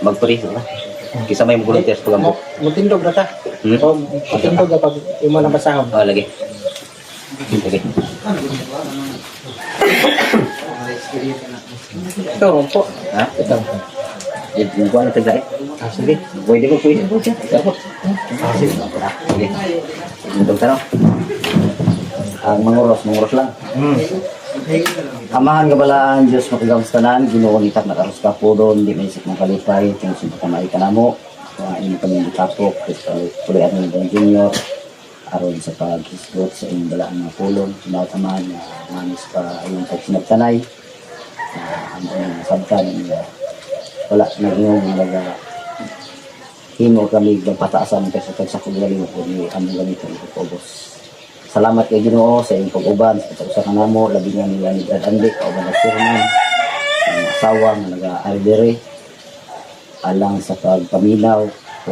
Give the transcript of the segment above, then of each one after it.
Magpariho na. Kisa may volunteer sa pagampo. Mutindog na ta. Hmm? O, mutindog na pag imo na basahon. Oh, lagi. Lagi. Ito, po. Ha? Ito. Eh, yung kuha na taglae. Ah, sige. Pwede ko, pwede ko siya. Tapos. Ah, sige. Sige. Itong tanong. Ang manguros, manguros lang. Amahan kabalaan, Diyos makagawang tanan, Ginoo ni tak nakaros ka po doon, di maisip mong kalipay, tinusong pakamay ka namo, mga inyong kami tapok, tuloy at ng Junior, aron sa paghisgot sa inyong balaan nga pulong, tinatamahan na manis pa iyong pagsinagtanay, na ang inyong nasabtan, nga wala na iyong mga himo kami nagpataasan kaysa tagsakog galing ko ni among ganito ang pag-ubos. Salamat kay Ginoo sa iyong pag-uban sa pag-usa kanamo, labi nga nila ni Brad Andy, kauban ng chairman, ang asawa nga naga-ari diri, alang sa pagpaminaw o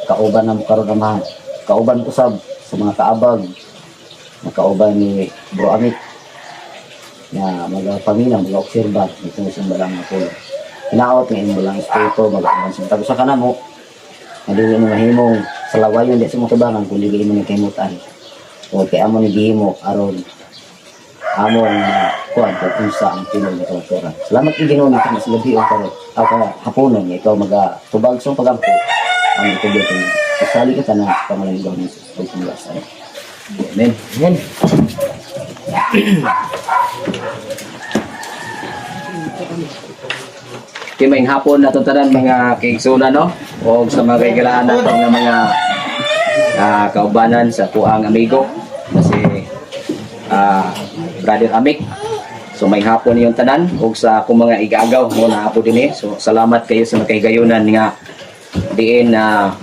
kauban na mo karon amahan. Kauban usab sa mga kaabag, nakauban ni Bro Amit nga magapaminaw, magaobserba nito sa balang nga pulong. Hinaot nga imong balang espiritu, mag-uban sa tag-usa kanamo, nga dili mo mahimong sa lawayon di sa imong tubangan kung dili mo ni kahimutan. O kay amo ni gihimo aron amo nga kuan kung unsa ang tinuod nga kamatuoran. Salamat kay Ginoo nito mas gabi o karon aw ka haponon nga ikaw magatubag sa pagampo ang itubig kay kasali ka tanan sa pangalan ni Ginoong Jesus. Pagpanglasan. Amen. Amen. Okay, may hapon na tanan mga kaigsunan, no? O sa mga kaigalaan nato nga mga kaubanan sa kuang amigo na si Brother Amik. So may hapon yung tanan ug sa akong mga igagaw mo na apo dinhi. So salamat kayo sa makahigayunan nga diin na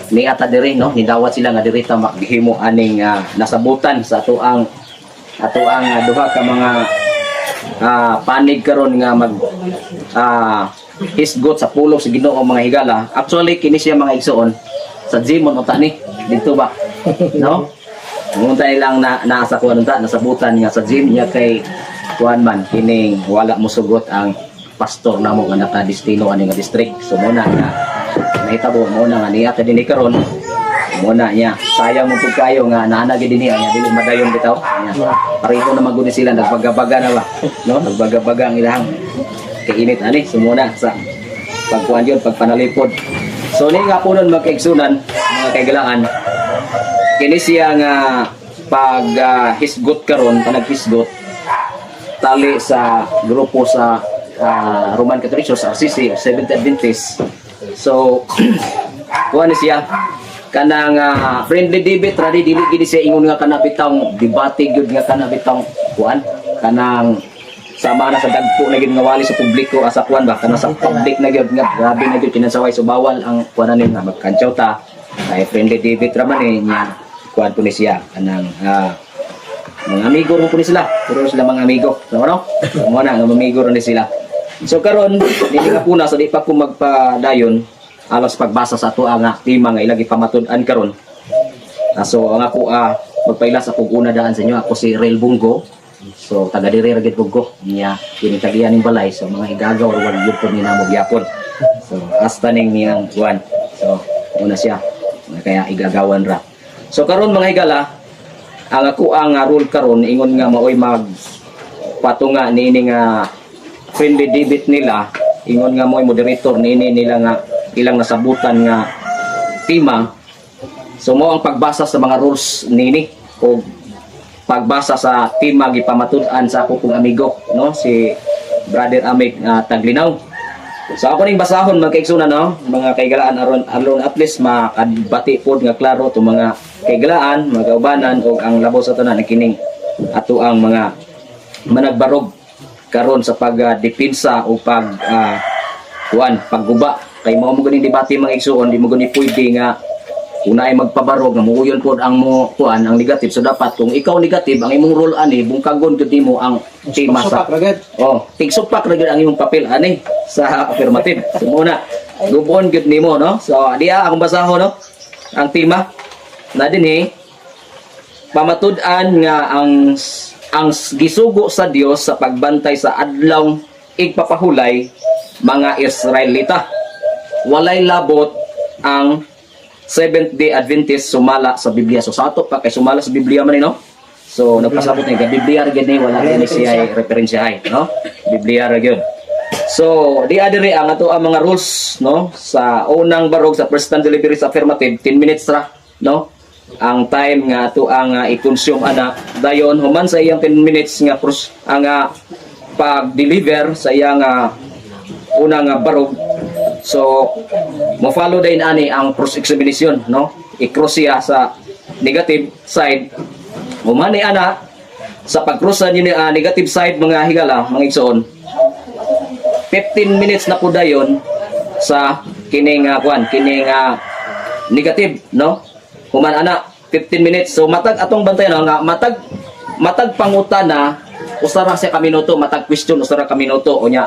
niata diri, no, nidawat sila nga diri ta maghimo aning nasabutan sa atoang duha ka mga panig karon nga mag hisgot sa pulong sa Ginoo, mga higala. Actually kini siya, mga igsoon, sa gym mo ta ni dito ba, no? Ngunta lang na nasa kuan unta nasabutan nga sa gym niya kay kuan man kining wala mo sugot ang pastor namo nga nakadestino ani nga district. So mo na nga nahitabo mo na nga niya ta dinhi karon mo na niya. Sayang mo pud kayo nga naa na gid dinhi anya dili madayon bitaw. Nya pareho na magud ni sila, nagbagabaga na ba, no? Nagbagabaga ang ilahang kainit ani. So mo na sa pagkuan yun, pagpanalipod. So ni nga po nun, magkaigsunan, mga kaigalaan, kini siya nga pag hisgot karon, panaghisgot tali sa grupo sa Roman Catholic Church, RCC, Seventh Adventist. So kuan ni siya kanang friendly debate ra di, dili gid siya ingon nga kana bitang debate gyud nga kana bitang kuan kanang sama na sa dagpo na gyud nga wali sa publiko asa kuan ba kana sa public na gyud nga grabe na gyud kinansaway. So bawal ang kuan ni nga magkantsaw ta kay friendly debate ra man eh niya. Kuan po ni siya kanang mga amigo rin po ni sila, puro sila mga amigo. So ano mo na nga amigo rin ni sila. So karon dili nga puna sa di pa ko magpadayon alos pagbasa sa ato nga tema nga ilang ipamatud-an karon. So ang ako magpaila sa kog una daan sa inyo, ako si Rel Bungo. So taga diri ra gid ko niya kini tagian ning balay, so mga igagaw ra wala gyud ko ni namo gyapon. So hasta ning niyang kuan. So una siya kaya igagawan ra. So karon, mga higala, ang ako ang rule karon ingon nga maoy mag patunga niini nga friendly debate nila, ingon nga mo'y moderator niini nila nga ilang nasabutan nga tema. So mo ang pagbasa sa mga rules nini o pagbasa sa tema gipamatud-an sa ako kong amigo, no, si Brother Amik Taglinaw. So ako ning basahon, mga kaigsunan, no, mga kaigalaan, aron aron at least makabati pod nga klaro to mga kaigalaan, mga kaubanan ug ang labaw sa tanan kining ato ang mga managbarog karon sa pagdepensa o pag kuan pagguba kay mao mo ganing debate, mga igsuon. Di mo gani pwede nga una ay magpabarog nga muuyon pod ang mo kuan ang negative. So dapat kung ikaw negative ang imong role ani, bungkagon gyud nimo ang tema sa Supak, ragad. Oh, tigsupak ra gyud ang imong papel ani sa affirmative. So muna, gubon gyud nimo, no. So diya akong basahon, no. Ang tema na dinhi, pamatud-an nga ang gisugo sa Dios sa pagbantay sa adlaw igpapahulay mga Israelita. Walay labot ang Seventh Day Adventist sumala sa Biblia. So sa ato pa kay sumala sa Biblia man ni, no? So nagpasabot ni ka Biblia ra gyud ni, wala Wala ni siya referensya ay, no? Biblia ra gyud. So di adiri ang ato ang mga rules, no, sa unang barog sa first time delivery sa affirmative, 10 minutes ra, no? Ang time nga ato ang i-consume ana, dayon human sa iyang 10 minutes nga ang pag-deliver sa iyang unang barog. So mo follow din ani ang cross examination, no? I-cross siya sa negative side. Human ni ana sa pag-cross sa negative side, mga higala, mga igsoon, 15 minutes na po dayon sa kining kuan, kining negative, no? Human ana 15 minutes. So matag atong bantayan, no, nga matag matag pangutana usa ra siya ka minuto, matag question usa ra ka minuto. Unya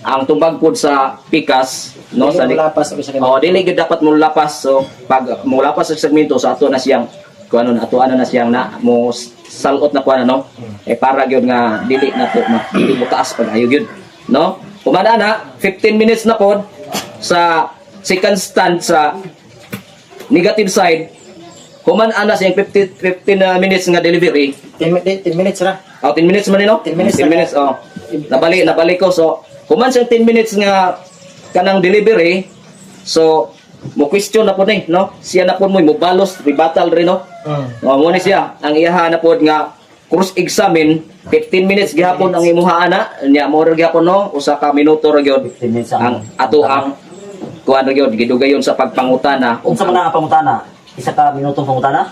ang tubag pod sa pikas, no, Dili sa molapas og isa ka Oh, dili gyud dapat mulapas. So pag mulapas sa segmento sa ato na siyang kuan na ato ana na siyang na mo salot na kuan, no. Eh para gyud nga dili na to ma, dili mo taas pag ayo gyud, no? Human ana 15 minutes na pod sa second stand sa negative side. Human ana siyang 50 15 minutes nga delivery. 10 minutes ra. Oh, 10 minutes man ni, no? 10 minutes 10 na. minutes, oh. Nabali, nabali ko. So, human siyang 10 minutes nga kanang delivery, so, mo question na po ni, no? Siya na po mo, mo balos, rebuttal rin, no? Oh, mo ni siya. Ang iyaha na po nga cross examine 15 minutes gihapon ang imuha ana nya mo ra gihapon, no, usa ka minuto ra gyud 15 minutes ang ato ang kuan ra gyud gidugayon sa pagpangutana. Unsa man ang pangutana? Isa ka minutong pangutana?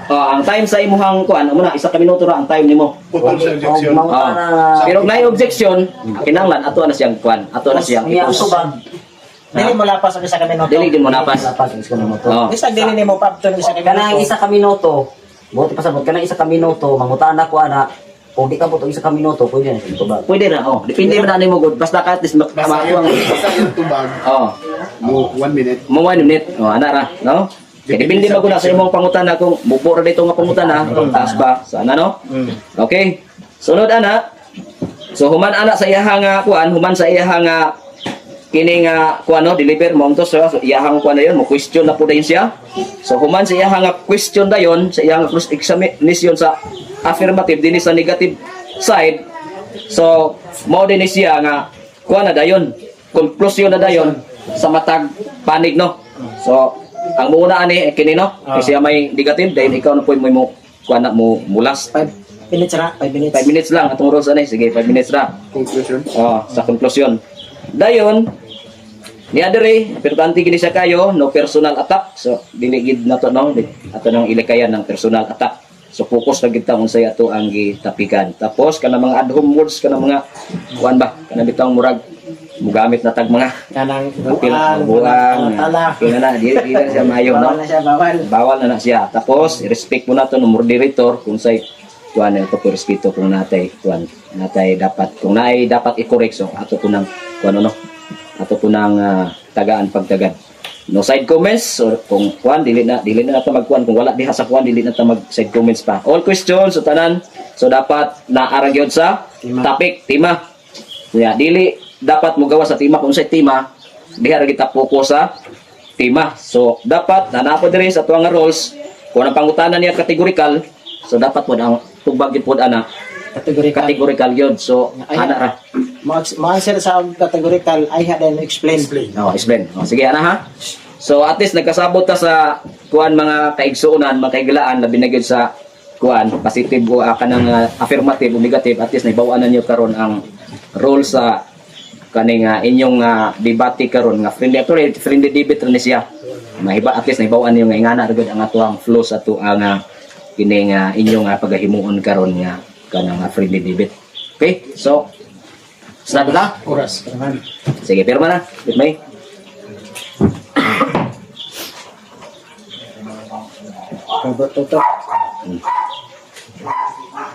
Oh, ang time sa imuhang kuan mo na isa ka minuto ra ang time nimo. Putol sa objection. Og mangutana Ah. Pero kung objection, kinahanglan ato na siyang kuan, ato na siyang Niya ang i-post. tubag. Dili molapas og isa ka minuto. Dili gyud mo napas. Lapas ang isa ka minuto. Oh. Bisag dili nimo paabton og isa ka Kanang minuto. isa ka minuto, buti pasabot kanang isa ka minuto, mangutana ko ana, kung di ka og isa ka minuto, pwede na siya tubag. Pwede na, oh. Depende man na nimo good. Basta ka at least Basta makakuha. yung tubag, Oh, mo 1 minute. mo 1 minute. Oh, ana ra, no? Kaya depende man gud na sa imong pangutana kung mubo ra dito nga pangutana, taas ba? Sa ana, no? Okay. Sunod ana. So human ana sa iyaha nga kuan, human sa iyaha nga kini nga kuan, no, deliver mo to so iyahang kuan na yun, mo question na po dayon siya. So human sa iyaha nga question dayon, sa iyahang cross examination sa affirmative dinhi sa negative side. So mao din ni siya nga kuan na dayon, conclusion na dayon sa matag panig, no. So ang muuna ani kini, no, kasi siya may negative dayon, ikaw na po mo mo kuan na mo mulas. 5 minutes ra, 5 minutes. 5 minutes lang atong rules ani. Sige, 5 minutes ra. Conclusion. Oh, sa konklusyon. Dayon, ni adere, importante gini siya kayo, no personal attack. So dili gid nato, no, ato nang ilikayan ng personal attack. So focus na gid ta unsay ato ang gitapikan. Tapos kana mga ad hom words, kana mga kuan ba, kana bitang murag mugamit na tag mga Kanang apil, buang, buang, tala. kina na dili dili na siya maayo, no. Bawal na siya, bawal. Bawal na na siya. Tapos, i-respect mo na to ng moderator kung say kuan ito po respeto kung natay kuan natay dapat kung naay dapat i-correct, so ato ko nang kuan, ano, ato ko nang tagaan pagtagan. No side comments. So kung kuan dili na ta magkuan kung wala diha sa kuan, dili na ta mag side comments pa. All questions, so tanan, so dapat naara gyud sa Tema. topic, tema. Kaya dili dapat mogawa sa tema. Kung sa tema diha ra kita focus sa tema. So dapat na po diri sa tuang nga rules, kung ang pangutana niya categorical, so dapat pod ang tubag gyud pod ana Categorical. categorical gyud. So Ay, ana ra. Mo-answer sa categorical ay ha then explain. Oh, explain. Oh, sige ana ha. So at least nagkasabot ta sa kuan, mga kaigsuonan, mga kaigalaan, labi na gyud sa kuan positive o kanang affirmative o negative, at least nahibaw-an na niyo karon ang role sa kaning inyong debate karon nga friendly, actually friendly debate ra ni siya. Mahiba at least nahibaw-an niyo nga ingana ra gyud ang atoang flow sa atoang kining inyong pagahimuon karon nga kanang friendly debate. Okay? So start na. Oras. Naman. Sige, pirma na. May. Robert Toto.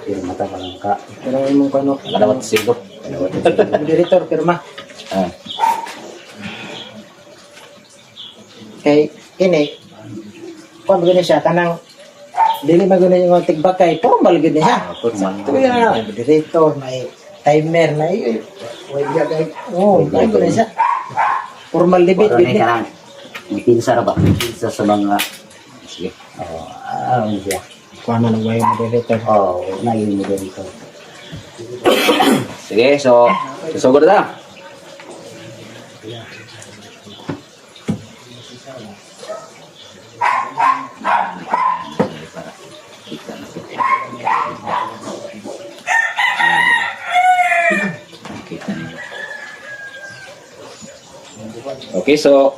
Pero mata pa lang ka. Pero imong kano. Kalawat sigo. Moderator pirma. Ah. Kay ini kuan ba siya kanang dili man gud yung tigbakay, formal gud niya. Formal. Ito yun na, may moderator, may Timer na eh. Oh, ano na siya. Formal debate Wala gid na ni. kanang pinsa ra ba? Pinsa sa mga. Sige. Oh, ano siya? Kuha na ng way moderator. Oh, na yung moderator. Sige, so susugod na ta. Kita ninyo. Okay, so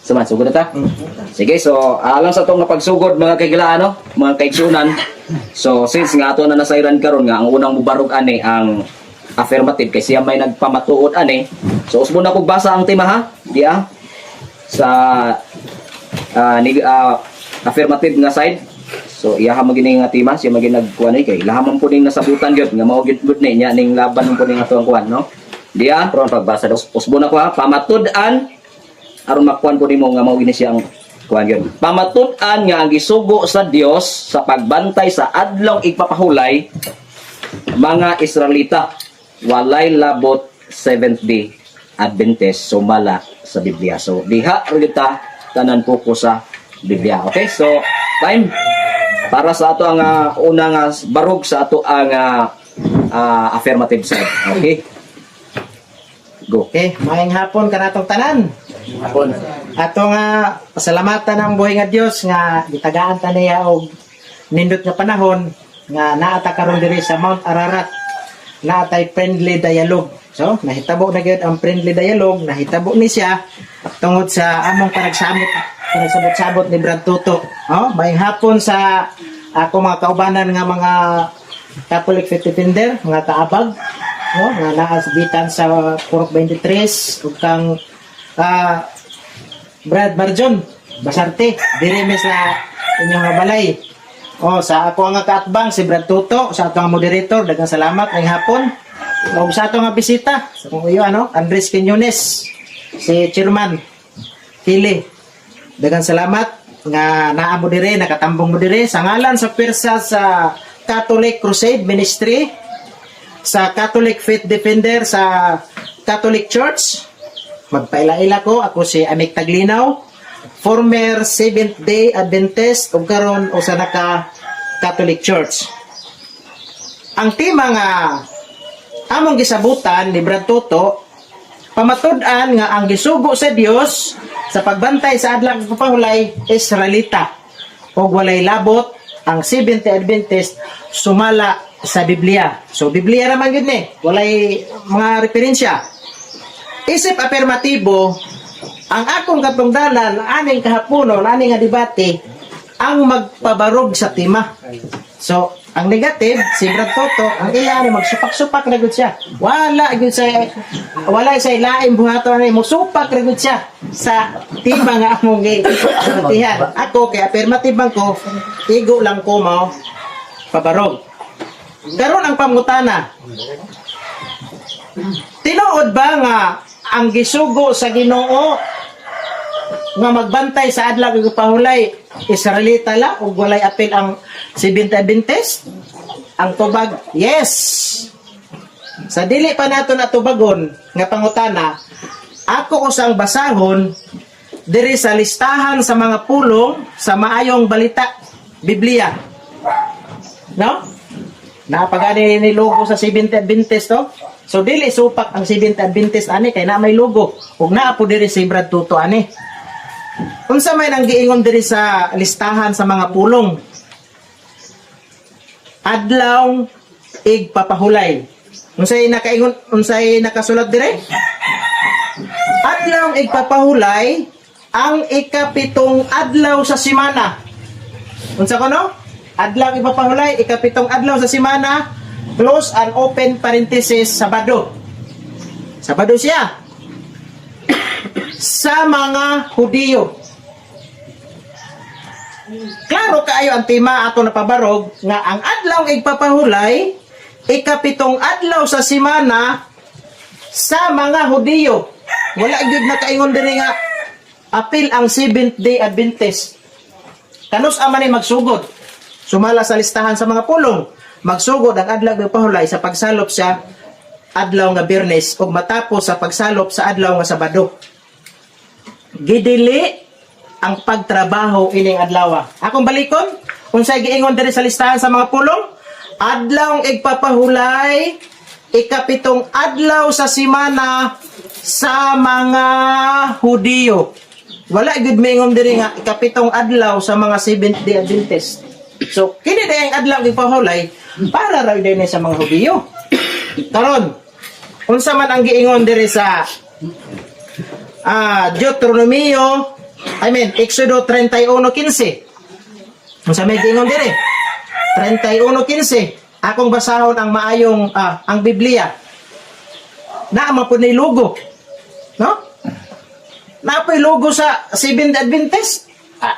Suman, sugod na ta. Sige, so alang sa atong nga pagsugod mga kaiglaan no, mga kaigsunan. So since nga ato na nasayran karon nga ang unang mubarog ani ang affirmative kay siya may nagpamatuod ani. So usbon na kog basa ang tema ha, di ah. Sa affirmative nga side. So iyaha man gini nga tema, siya man gini nagkuan ni kay ilaha man po ning nasabutan gyud nga mao gyud gud ni nya ning laban man po ning ato ang kuan no. Di ah, Pero ang pagbasa daw. usbon ako ha, pamatud-an aron makuan po nimo nga mao gini siyang kuan yun. Pamatud-an nga ang gisugo sa Dios sa pagbantay sa adlong igpapahulay mga Israelita walay labot Seventh Day Adventist sumala sa Biblia. So diha ra gyud ta tanan ko sa Biblia. Okay? So time para sa ato ang unang barog sa ato ang affirmative side. Okay? Go. Okay, maayong hapon kanatong tanan. Hapon. Ato nga pasalamatan ang buhay nga Dios nga gitagaan ta niya og nindot nga panahon nga naata karon diri sa Mount Ararat. Naatay friendly dialogue. So, nahitabo na gyud ang friendly dialogue, nahitabo ni siya tungod sa among panagsamot panagsabot-sabot ni Brad Tuto. Oh, maayong hapon sa ako mga kaubanan nga mga Catholic Faith Defender, mga kaabag, no, nga naa sa bitan sa Purok 23 ug kang Brad Barjon, Basarte, diri mi sa inyong nga balay. O, sa ako nga kaatbang, si Brad Tuto, sa ato nga moderator, daghang salamat ngayong hapon. O, sa ato nga bisita, sa kung iyo, ano, Andres Quiñones, si Chairman Kili. Daghang salamat nga naa mo dire, nakatambong mo dire sa ngalan sa pirsa sa Catholic Crusade Ministry, sa Catholic Faith Defender, sa Catholic Church. Magpaila-ila ko, ako si Amik Taglinaw, former Seventh Day Adventist ug karon usa na ka Catholic Church. Ang tema nga among gisabutan ni Brad Toto, pamatud-an nga ang gisugo sa Dios sa pagbantay sa adlang pagpapahulay Israelita ug walay labot ang Seventh Day Adventist sumala sa Biblia. So Biblia naman gyud ni, walay mga referensya. Isip apermatibo, ang akong katungdanan, aning kahaponon, aning nga debate, ang magpabarog sa tema. So, ang negative, si Brad Toto, ang iya ni magsupak-supak na gud siya. Wala gyud sa wala sa ilaing buhaton ani musupak ra gud siya sa tema nga among gibatihan. Ako kay affirmative man ko, igo lang ko mao pabarog. Karon ang pangutana, tinuod ba nga ang gisugo sa Ginoo nga magbantay sa adlaw ug pahulay Israelita la ug walay apil ang Seventh Adventist? Ang tubag, yes. Sa dili pa nato natubagon nga pangutana, ako usang basahon diri sa listahan sa mga pulong sa maayong balita Biblia. No? Napagani ni logo sa Seventh Adventist to. So dili supak ang Seventh Adventist ani kay na may logo ug naa po diri si Brad Tuto ani. Unsa may nang giingon diri sa listahan sa mga pulong? Adlaw igpapahulay. Unsay nakaingon unsay nakasulat dire? Adlaw igpapahulay ang ikapitong adlaw sa simana. Unsa kono? Adlaw ipapahulay, ikapitong adlaw sa simana, close and open parenthesis, Sabado. Sabado siya. Sa mga Hudiyo. Klaro kaayo ang tema ato napabarog nga ang adlaw igpapahulay, ikapitong adlaw sa simana sa mga Hudiyo. Wala gyud nakaingon diri nga apil ang Seventh Day Adventist. Kanus ama ni magsugod. Sumala sa listahan sa mga pulong. Magsugod ang adlaw igpapahulay sa pagsalop sa adlaw nga Biyernes ug matapos sa pagsalop sa adlaw nga Sabado. Gidili ang pagtrabaho ining adlaw. Akong balikon, unsay giingon diri sa listahan sa mga pulong? Adlaw igpapahulay, ikapitong adlaw sa simana sa mga Hudiyo. Wala gyud miingon diri nga ikapitong adlaw sa mga Seventh Day Adventist. So kini day ang adlaw igpapahulay para ra gyud ni sa mga Hudiyo. Karon, unsa man ang giingon diri sa Deuteronomio, I mean, Exodo 31:15? Unsa may giingon diri? 31:15. Akong basahon ang maayong ang Biblia. Naa man pud ni logo. No? Naa po'y logo sa Seventh Adventist.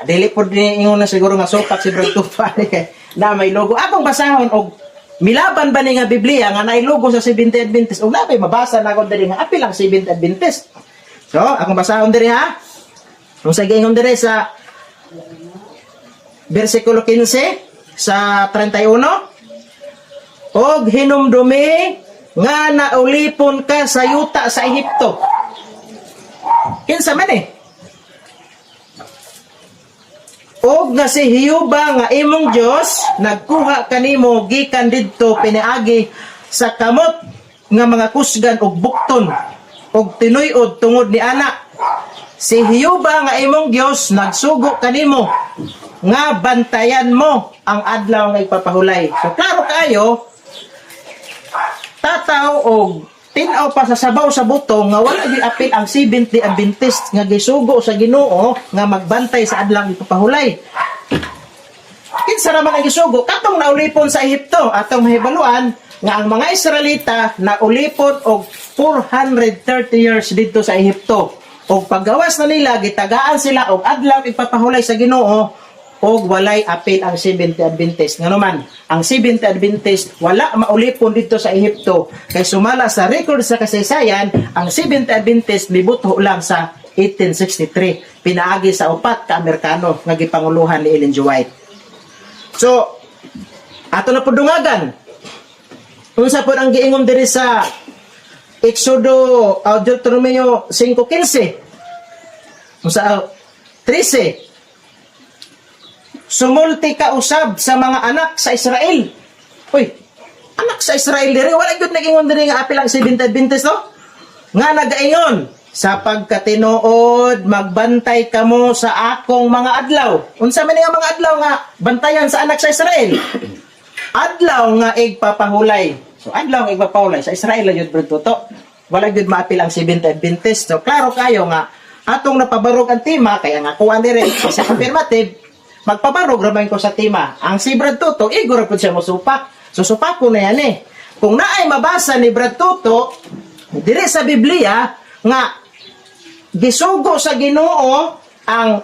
Dili pud ni ingon na siguro nga supak si Brad Tupa kay na may logo. Akong basahon og milaban ba ni nga Biblia nga naay logo sa Seventh Adventist, ug naa pa'y mabasa na ako diri nga apil ang Seventh Adventist. So, akong basahon diri ha. Kung sa giingon diri sa versikulo 15 sa 31, "Og hinumdumi nga naulipon ka sa yuta sa Ehipto." Kinsa man eh? "Og nga si Jehova nga imong Dios nagkuha kanimo gikan didto piniagi sa kamot nga mga kusgan og bukton og tinuy-od tungod ni ana. Si Jehova nga imong Dios nagsugo kanimo nga bantayan mo ang adlaw nga igpapahulay." So klaro kaayo, tataw og tin-aw pa sa sabaw sa butong nga wala gyud apil ang Seventh Day Adventist nga gisugo sa Ginoo nga magbantay sa adlaw igpapahulay. Kinsa naman ang gisugo? Katong naulipon sa Ehipto. Atong mahibaluan nga ang mga Israelita naulipon og 430 years didto sa Ehipto. Og paggawas na nila, gitagaan sila og adlaw ipapahulay sa Ginoo og walay apil ang Seventh Adventist. Ngano man, ang Seventh Adventist wala maulipon didto sa Ehipto kay sumala sa record sa kasaysayan, ang Seventh Adventist mibuto lang sa 1863 pinaagi sa upat ka Amerikano nga gipanguluhan ni Ellen G. White. So, ato na po dungagan. Unsa po ang giingon diri sa Exodo, Deuteronomio 5:15? Unsa 13? "Sumulti ka usab sa mga anak sa Israel." Uy, anak sa Israel diri, wala gyud nag-ingon diri nga apil ang Seventh Adventist, no? Nga nagaingon, "Sa pagkatinuod magbantay kamo sa akong mga adlaw." Unsa man nga mga adlaw nga bantayan sa anak sa Israel? Adlaw nga igpapahulay. So adlaw nga igpapahulay sa Israel lang yun, bro Toto. Wala gyud maapil ang Seventh Adventist. So klaro kayo nga atong napabarog ang tema kaya nga kuan dire sa affirmative, magpabarog ra man ko sa tema. Ang si Brad Toto igo ra pud siya mosupak. So supak ko na yan eh. Kung naay mabasa ni Brad Toto dire sa Biblia nga gisugo sa Ginoo ang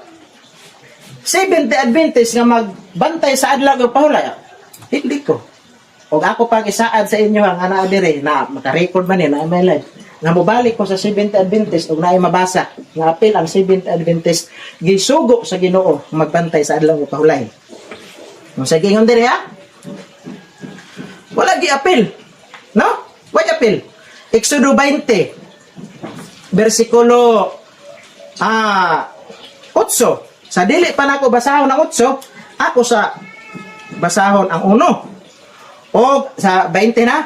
Seventh Day Adventist nga magbantay sa adlaw ng pahulay, hindi ko. Og ako pang isaad sa inyo ang ana diri na maka-record man ni na may live nga mobalik ko sa Seventh Day Adventist og naay mabasa nga apil ang Seventh Day Adventist gisugo sa Ginoo magbantay sa adlaw ng pahulay. Kung sa giingon diri ha, wala gi apil. No? Wala apil. Exodo 20 versikulo 8. Sa dili pa nako basahon ang 8, ako sa basahon ang 1. Og sa 20 na,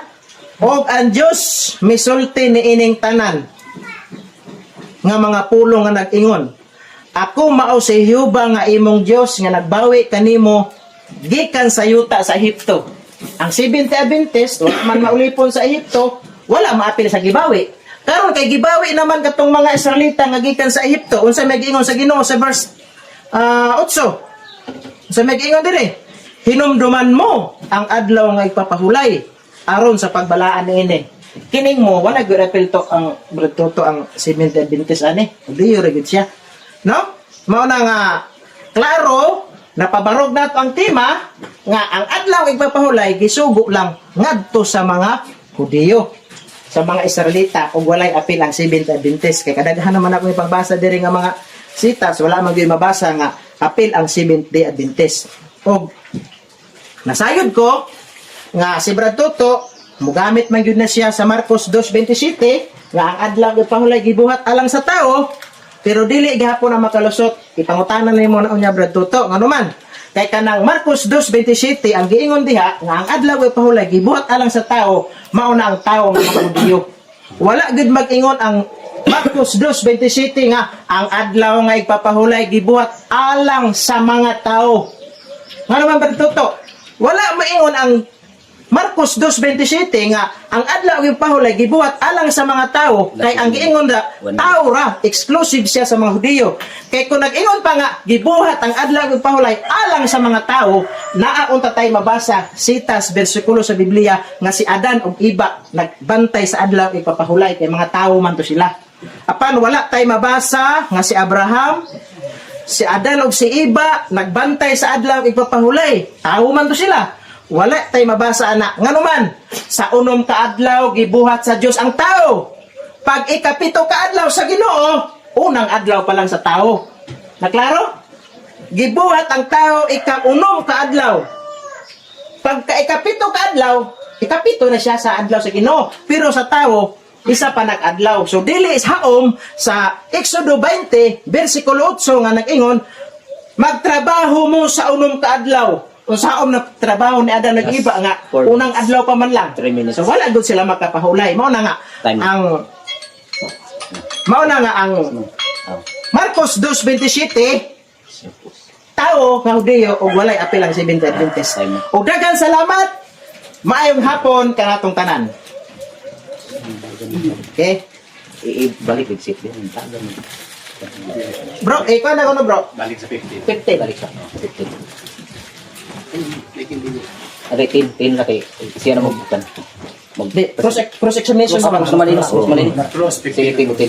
"Og ang Dios misulti niining tanan nga mga pulong nga nag-ingon, 'Ako mao si Jehova nga imong Dios nga nagbawi kanimo gikan sa yuta sa Ehipto.'" Ang Seventh Adventist wala man maulipon sa Ehipto, wala maapil sa gibawi. Karon kay gibawi naman katong mga Israelita nga gikan sa Ehipto, unsa may giingon sa Ginoo sa verse 8? Unsa may giingon dire? "Hinumduman mo ang adlaw nga ipapahulay aron sa pagbalaan niini." Kining mo wala gyud apil to ang toto ang Seventh Adventist ani. Diyo ra gyud siya. No? Mao na nga klaro napabarog nato ang tema nga ang adlaw igpapahulay gisugo lang ngadto sa mga Hudiyo, sa mga Israelita, ug walay apil ang Seventh Adventist, kay kadaghan naman ako ipagbasa diri nga mga sitas, wala man gyud mabasa nga apil ang Seventh Day Adventist. Og nasayod ko Nga si Brad Toto, mugamit man gyud na siya sa Marcos 2:27 nga ang adlaw ipahulay gibuhat alang sa tao, pero dili gihapon ang makalusot. Ipangutana nimo na unya, Brad Toto, ngano man? Kay kanang Marcos 2:27 ang giingon diha nga ang adlaw ipahulay gibuhat alang sa tao, mao na ang tao nga mga Hudiyo. Wala gud mag-ingon ang Marcos 2:27 nga ang adlaw nga igpapahulay gibuhat alang sa mga tao. Nga naman, Brad Toto, wala maingon ang Marcos 2:27 nga ang adlaw nga pahulay gibuhat alang sa mga tao, kay ang giingon ra tao ra, exclusive siya sa mga Hudiyo. Kay kung nag-ingon pa nga gibuhat ang adlaw nga pahulay alang sa mga tao, naa unta tay mabasa sitas bersikulo sa Biblia nga si Adan ug Iba nagbantay sa adlaw ipapahulay kay mga tao man to sila. Apan wala tay mabasa nga si Abraham, si Adan ug si Iba nagbantay sa adlaw igpapahulay. Tao man to sila. Wala tay mabasa ana. Ngano man, sa unom ka adlaw gibuhat sa Dios ang tao. Pag ikapito ka adlaw sa Ginoo, unang adlaw pa lang sa tao. Naklaro? Gibuhat ang tao ikaunom ka adlaw. Pagka ikapito ka adlaw, ikapito na siya sa adlaw sa Ginoo. Pero sa tao, isa pa nag-adlaw. So dili is haom sa Exodo 20 versikulo 8 nga nag-ingon, magtrabaho mo sa unom ka adlaw. Unsaon na trabaho ni Adan nag iba nga 4 unang adlaw pa man lang. 3 minutes. So wala gud sila makapahulay. Mao na nga Time. ang mao na nga ang Oh. Marcos 2:27 tao nga Hudiyo og walay apil ang Seventh Adventist. Time. Og daghang salamat. Maayong hapon kanatong tanan. Okay? Ibalik with seat din. Bro, eh kuan na kuno, bro. Balik sa 15. 50. Balik sa 15. Ate, 10, 10 na kay siya na magbukan. Mag Di, cross cross examination Cross ba? cross naman ini, cross naman ini. Cross Sige, 15. 10, 10.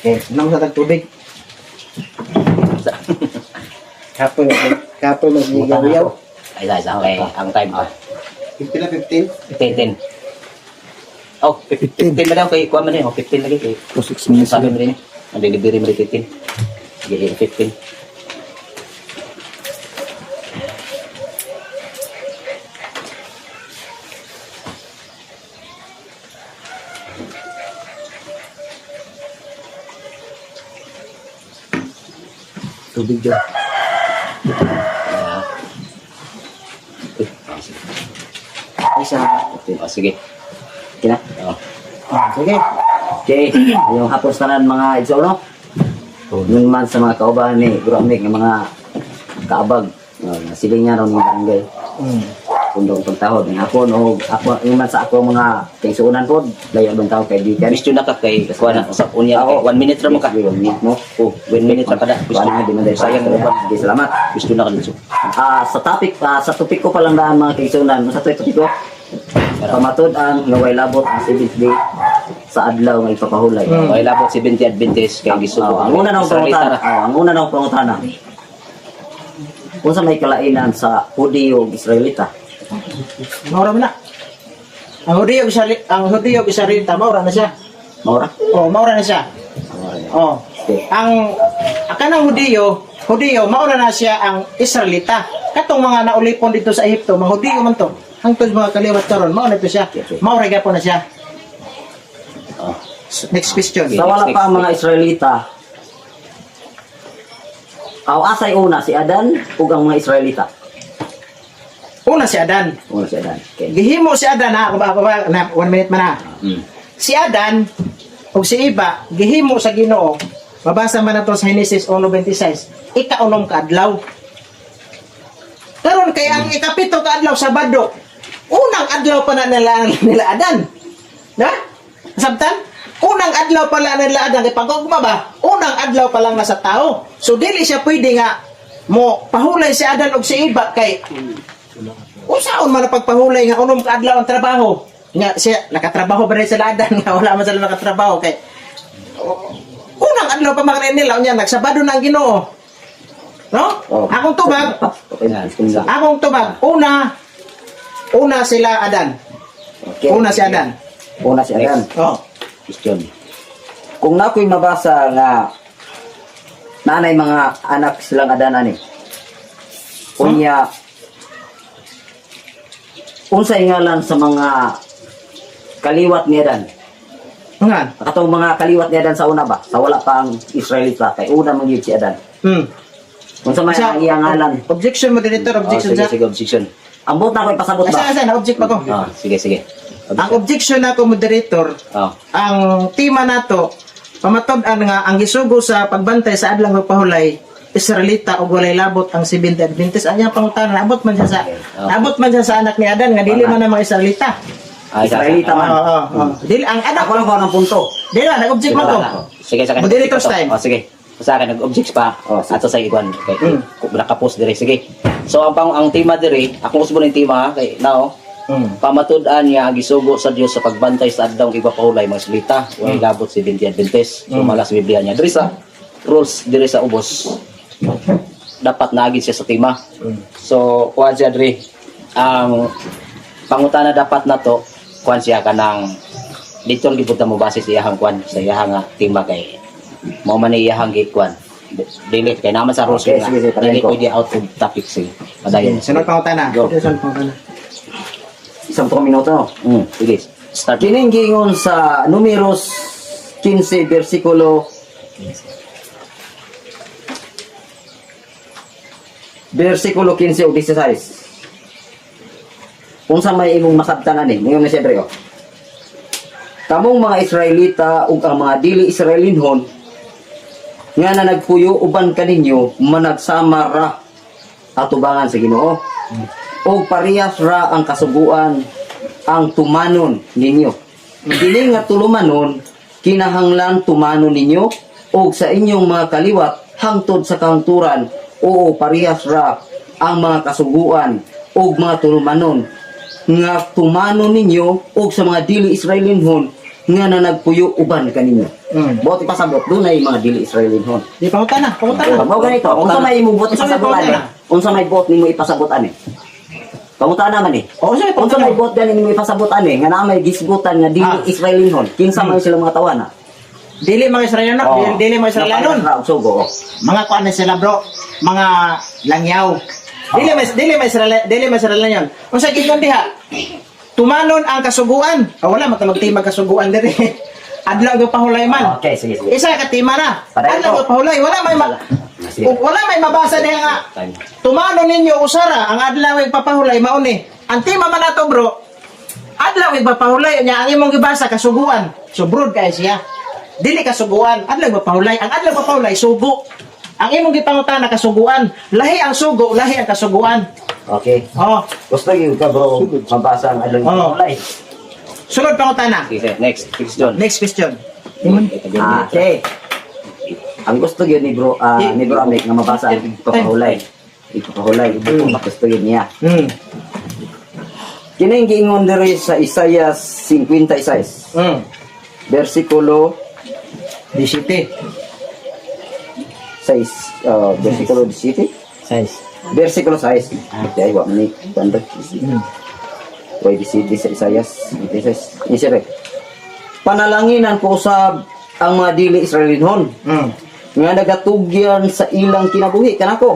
Okay, nang sa tubig. Kapoy, kapoy maghigaw. Ay, isa, isa. Okay, ang time. 15 na 15. 10, 10. Oh, 15 na daw kay kuha man eh. Oh, 15 lagi kay. Cross examination. Sabi mo rin eh. Ang delivery mo rin 15. Sige, 15. Tubig dyan. Ah. Uy, ah, sige. Isa. Oh, sige. Okay na. Oh. Sige. Okay. Yung hapon sa tanan mga idso, no? Yun man sa mga kauban ni Bro Amik, ng mga kaabag. Uh, siling niya ron mga barangay. Pundong pagtahod. Ng hapon, o ako, yung man sa ako mga kaisuunan po, layo bang tao kaibigan. Question na ka kay kuha na sa unya kay 1 minute ra mo ka. Sige, 1 minute mo. Oh, 1 minute ra kada. Kuha na, di man dahil Sayang mo ba? Sige, salamat. Question na ka dito. Ah, sa topic, sa topic ko palang daan mga kaisuunan. Sa topic ko, pamatud-an nga way labot ang seventh day sa adlaw nga ipapahulay. Okay, labot 70 Adventist kay gisugo. Oh, ang una na akong Israelita pangutana, ra. oh, ang una na akong pangutana. Unsa may kalainan sa Hudiyo ug Israelita? Maura mo na. Ang Hudiyo ang Hudiyo ug Israelita maura na siya. Maura? Oh, maura na siya. Maura. Oh. Okay. Ang kanang Hudiyo, Hudiyo maura na siya ang Israelita. Katong mga naulipon dito sa Ehipto, mga Hudiyo man to. Hangtod mga kaliwat karon, mao na to siya. Okay. Maura gyapon na siya. Oh. Next question. Sa wala pa ang mga Israelita, aw asay una si Adan ug ang mga Israelita? Una si Adan. Una si Adan. Okay. Gihimo si Adan ha, kung ba, na, 1 minute man ha. Si Adan ug si Iba gihimo sa Ginoo. Mabasa man nato sa Genesis 1:26. Ikaunom ka adlaw. Karon kay ang ikapito ka adlaw Sabado. Unang adlaw pa na nila, nila Adan. Na? Sabtan? Unang adlaw pa lang nila Adan kay pagkugma ba? Unang adlaw pa lang nasa tao. So dili siya pwede nga mo pahulay si Adan og si Iba kay usaon man ang pagpahulay nga unom ka adlaw ang trabaho. Nga siya nakatrabaho ba rin sila Adan nga wala man sila nakatrabaho kay unang adlaw pa man nila unya nagsabado na ang Ginoo. No? Oh. Akong tubag, Okay. akong tubag, una una sila Adan. Okay. Una si Adan. Una si Adan. Oh. Question. Kung nako'y mabasa nga Nanay mga anak silang Adan ani. Unya, unsay ngalan sa mga kaliwat ni Adan? Nga. Katong mga kaliwat ni Adan sa una ba? Sa wala pa ang Israelita kay una man gyud si Adan. Unsa may ang iyang ngalan? Objection, moderator, objection Oh, sige, sa. sige, objection. Ang buot na ako ipasabot Asa, ba? asa, na-object pa ko. Ah, sige, sige. Ang objection nako, moderator, Oh. ang tema nato, pamatud-an nga ang gisugo sa pagbantay sa adlaw nga pahulay Israelita ug walay labot ang Seventh Adventist. Anya pangutana, naabot man siya sa naabot man siya sa anak ni Adan nga dili man ang mga Israelita. Ay, Israelita man. Oo, oo, oo. Dili ang anak Ako lang ko ng punto. dili na nag-object man ko. Sige, sa akin. Moderator's time. Oh, sige. Sa akin nag-object pa. Oh, sige. Ato sa iguan kay nakapost dire. Sige. So ang tema dire, akong usbon ang tema kay nao. Pamatud-an niya ang gisugo sa Dios sa pagbantay sa adlaw igpapahulay mga Israelita, walay labot si Seventh Adventist. So mala sa Biblia niya. Diri sa rules diri sa ubos. Dapat naagid siya sa tema. So kuan siya diri ang pangutana dapat nato kuan siya kanang dito lang gibud ta mo base sa iyahang kuan sa iyahang nga tema kay mao man ni iyahang gikuan dili kay naman sa rules Okay, nga, sige, sige, padayon dili ko. pwede out of topic, sige, padayon. Sunod pangutana. Go. Sunod pangutana. Isang to minuto, no? Sige, start. Kining giingon sa Numeros 15 versikulo 15 ug 16. Unsa may imong masabtan ani? Ningon ni siyempre oh. Kamong mga Israelita ug ang mga dili Israelinhon nga na nagpuyo uban kaninyo managsama ra atubangan sa Ginoo ug parehas ra ang kasuguan ang tumanon ninyo. Dili nga tulumanon, kinahanglan tumanon ninyo ug sa inyong mga kaliwat hangtod sa kahangturan. Oo, parehas ra ang mga kasuguan ug mga tulumanon nga tumanon ninyo ug sa mga dili Israelinhon nga na nagpuyo uban kaninyo. Buot ipasabot dunay mga dili Israelinhon. Di pangutana, pangutana. Mao ganito, unsa may imong buot Unsa may ipasabot ani? pangutana? Unsa may buot nimo ipasabot ani? Pangutana man eh. Oo, sige, Unsa pangutana. may buot gani nimo ipasabot ani nga naa may gisgutan nga dili Israelinhon? Kinsa man sila mga tawana? Dili mga Israelino, Oo. dili, dili mga Israelinon. Naparehas ra og sugo. Oh. Mga kuan na sila, bro, mga langyaw. Dili may Israel yon. Unsa giingon diha? Tumanon ang kasuguan. Ah, wala man magtimag kasuguan diri. Adlaw gyud pahulay man. Okay, sige, sige. Isa ka tema na. Padayon Adlaw ko. gyud pahulay, wala may Sige. wala may mabasa diha nga Time. tumanon ninyo usara ang adlaw igpapahulay mao ni. Ang tema man nato, bro, adlaw igpapahulay nya ang imong gibasa kasuguan. So broad kay siya. Dili kasuguan, adlaw igpapahulay. Ang adlaw igpapahulay sugo. Ang imong gipangutana kasuguan, lahi ang sugo, lahi ang kasuguan. Okay. Oh, Gusto gyud ka, bro, mabasa ang adlaw Oo. pahulay. Sunod pangutana. Sige, sige. Next question. Next question. Okay. Ang gusto gyud ni bro Amik nga mabasa ang ipapahulay. Ipapahulay. Gusto gyud niya. Kining giingon diri sa Isaiah 56, versikulo DCT. 6, versikulo 17, Size. versikulo 6. Okay, wa man ni kuan. Way 17 sa Isaiah 56. Ni siya. Panalanginan ko usab ang mga dili Israelinhon nga nagatugyan sa ilang kinabuhi kanako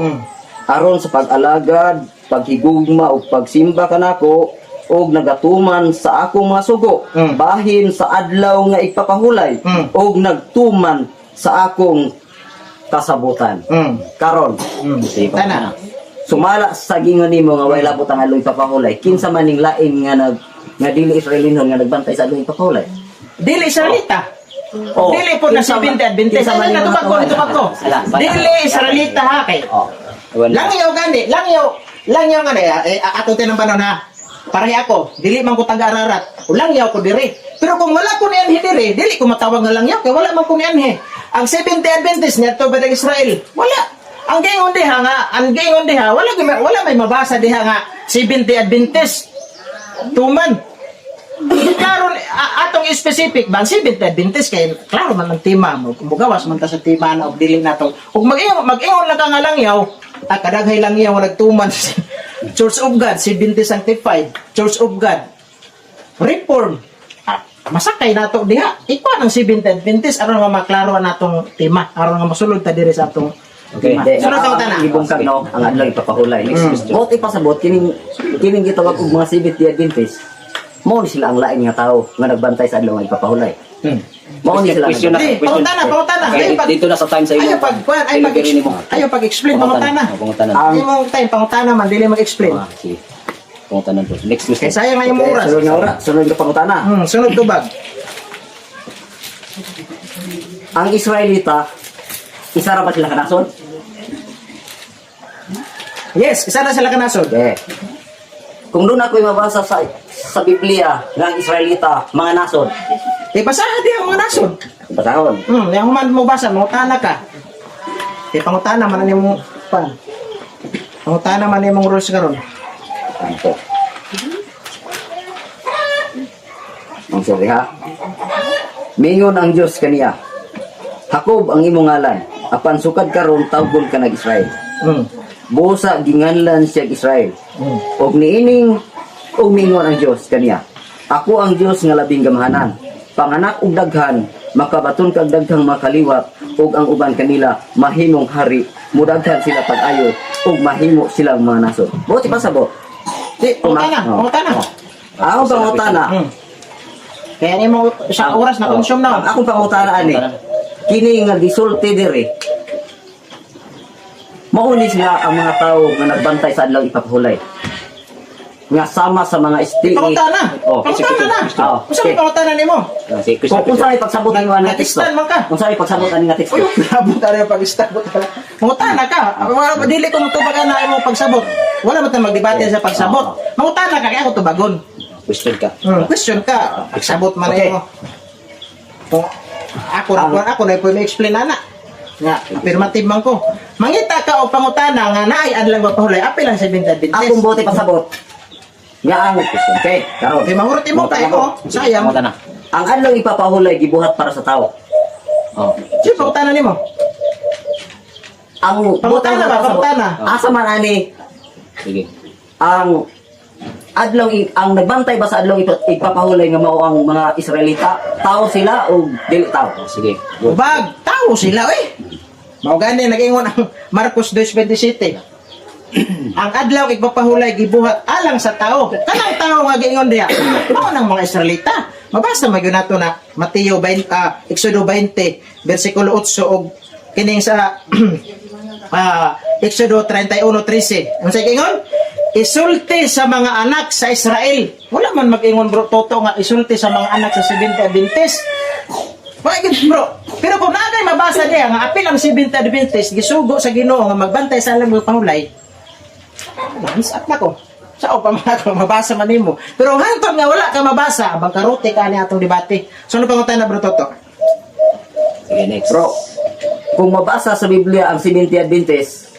aron sa pag-alagad, paghigugma ug pagsimba kanako ug nagatuman sa akong mga sugo bahin sa adlaw nga igpapahulay ug nagtuman sa akong kasabutan. Karon, Sige, Tana. sumala sa gingon nimo nga way labot ang adlaw ipapahulay, kinsa man ning lain nga nag nga dili Israelinhon nga nagbantay sa adlaw ipapahulay? Dili Israelita. Oh, Dili po na kinsa si Binte Adventist. kinsa man Ay, ning mga natubag ko, tawana? natubag ko. Ala, bata. Dili Israelita ha kay. Oh. Wala. Langyaw gani, langyaw, langyaw gani. Eh, ato tinang banon ha. Parehi ako, dili man ko taga Ararat. O langyaw ko diri. Pero kung wala ko nianhi diri, dili ko matawag nga langyaw kay wala man ko nianhi. Ang Seventh Day Adventist niadto ba ng Israel? Wala. Ang giingon diha nga, ang giingon diha, wala may mabasa diha nga Seventh Day Adventist. Tuman. Karon atong specific ba Seventh Day Adventist kay klaro man ang tema mo. Mugawas man ta sa tema na og dili nato. Ug mag-ingon lang ka nga langyaw, kadaghay langyaw nga nagtuman Church of God, Seventh Sanctified, Church of God, Reform. Ah, Masakay nato diha. Ikuha ng Seventh Adventist aron nga maklaro ang natong tema, aron nga mosulod ta diri sa atong Okay. tema. Hindi, Sunod ang- ka utana. Ang gibungkag no, ang adlaw ipapahulay. Next question. Buot ipasabot kining kining gitawag og mga Seventh Day Adventist. Mao ni sila ang lain nga tao nga nagbantay sa adlaw nga ipapahulay. Mao ni sila. Question na. Di, Question. pangutana, pangutana. Okay, Ayaw dito na sa time sa iyo. Ayaw pag kuan, ayaw pag Delivery nimo. ayaw pag-explain pangutana. Oh, pangutana. Ang Imong time pangutana man dili mag-explain. Ah, sige. Pangutana bro. Next question. Kay sayang nga imong Okay, oras. sunod nga oras, sunod nga pangutana. Sunod tubag. Ang Israelita, isa ra ba sila ka nasod? Yes, isa na sila kanasod. Okay. Kung doon ako'y mabasa sa Biblia nga ang Israelita, mga nasod. Di basahan di ang mga nasod. Basahon. Yang human mo basa, mangutana ka. Di pangutana man ani mo pan. Pangutana man imong rules karon. Ano po? Ang sorry ha. Mingon ang Dios kaniya. Jacob ang imong ngalan. Apan sukad karon tawgon ka nag Israel. Busa ginganlan siya Israel. Og niining og mingon ang Dios kaniya. Ako ang Dios nga labing gamhanan. Panganak og daghan, makabaton kag daghang makaliwat ug ang uban kanila mahimong hari. Mudaghan sila pag-ayo ug mahimo silang mga nasod. Buti pa sabot. Di pangutana, Oh. pangutana. Ako pangutana. Kaya nimo sa oras na consume na. Ang akong pangutana ani. Kini nga gisulti diri. Maunis nga ang mga tao nga nagbantay sa adlaw ipapahulay. Nga sama sa mga STE. Pangutana. Oh, Pangutana na. Oh, Unsa okay. may pangutana nimo? Ah, sige, question. Kung unsa may pagsabot ani nga teksto. Nag-stand man ka. Unsa may pagsabot ani nga teksto. Uy, labot na yung pag-start. Mangutana ka. Wala dili ko motubag na imong pagsabot. Wala man ta magdebate sa pagsabot. Mangutana ka kay ako tubagon. Question ka. Question ka. Pagsabot man Okay. imo. Kung ako ra ako na po explain ana. Nga, affirmative man ko. Mangita ka og pangutana nga naay adlang mapahulay, apil ang Seventh Adventist. Akong bote pasabot. Nga ang okay, karon. Kay mahurot imo Mangutana kay ko. ko. Sayang. Pangutana. Ang adlaw ipapahulay gibuhat para sa tao. Oh. Sige, pangutana nimo. Ang Pangutana ba? pasabot, Pangutana. Asa man ani Sige. ang adlaw ang nagbantay ba sa adlaw ipapahulay nga mao ang mga Israelita, tao sila o dili tao? Oh, sige. Good. Bag, tao sila eh. Mao gani nag-ingon ang Marcos 2:27. Ang adlaw igpapahulay gibuhat alang sa tao. Kanang tao nga giingon diha. Mao nang mga Israelita. Mabasa man gyud nato na Mateo 20, Exodo 20 bersikulo 8 og kining sa Exodo 31:13. Unsa giingon? Isulti sa mga anak sa Israel. Wala man mag-ingon bro toto nga isulti sa mga anak sa Seventh Adventist. Bakit bro? Pero kung naagay mabasa niya nga apil ang Seventh Adventist gisugo sa Ginoo nga magbantay sa alam ng pangulay. Hands up na ko. Sao pa man ako mabasa man nimo. Pero hantod nga wala ka mabasa, bangkarote ka ni atong debate. So ano pangutana bro Toto? Sige, next. Bro, kung mabasa sa Biblia ang Seventh Adventist,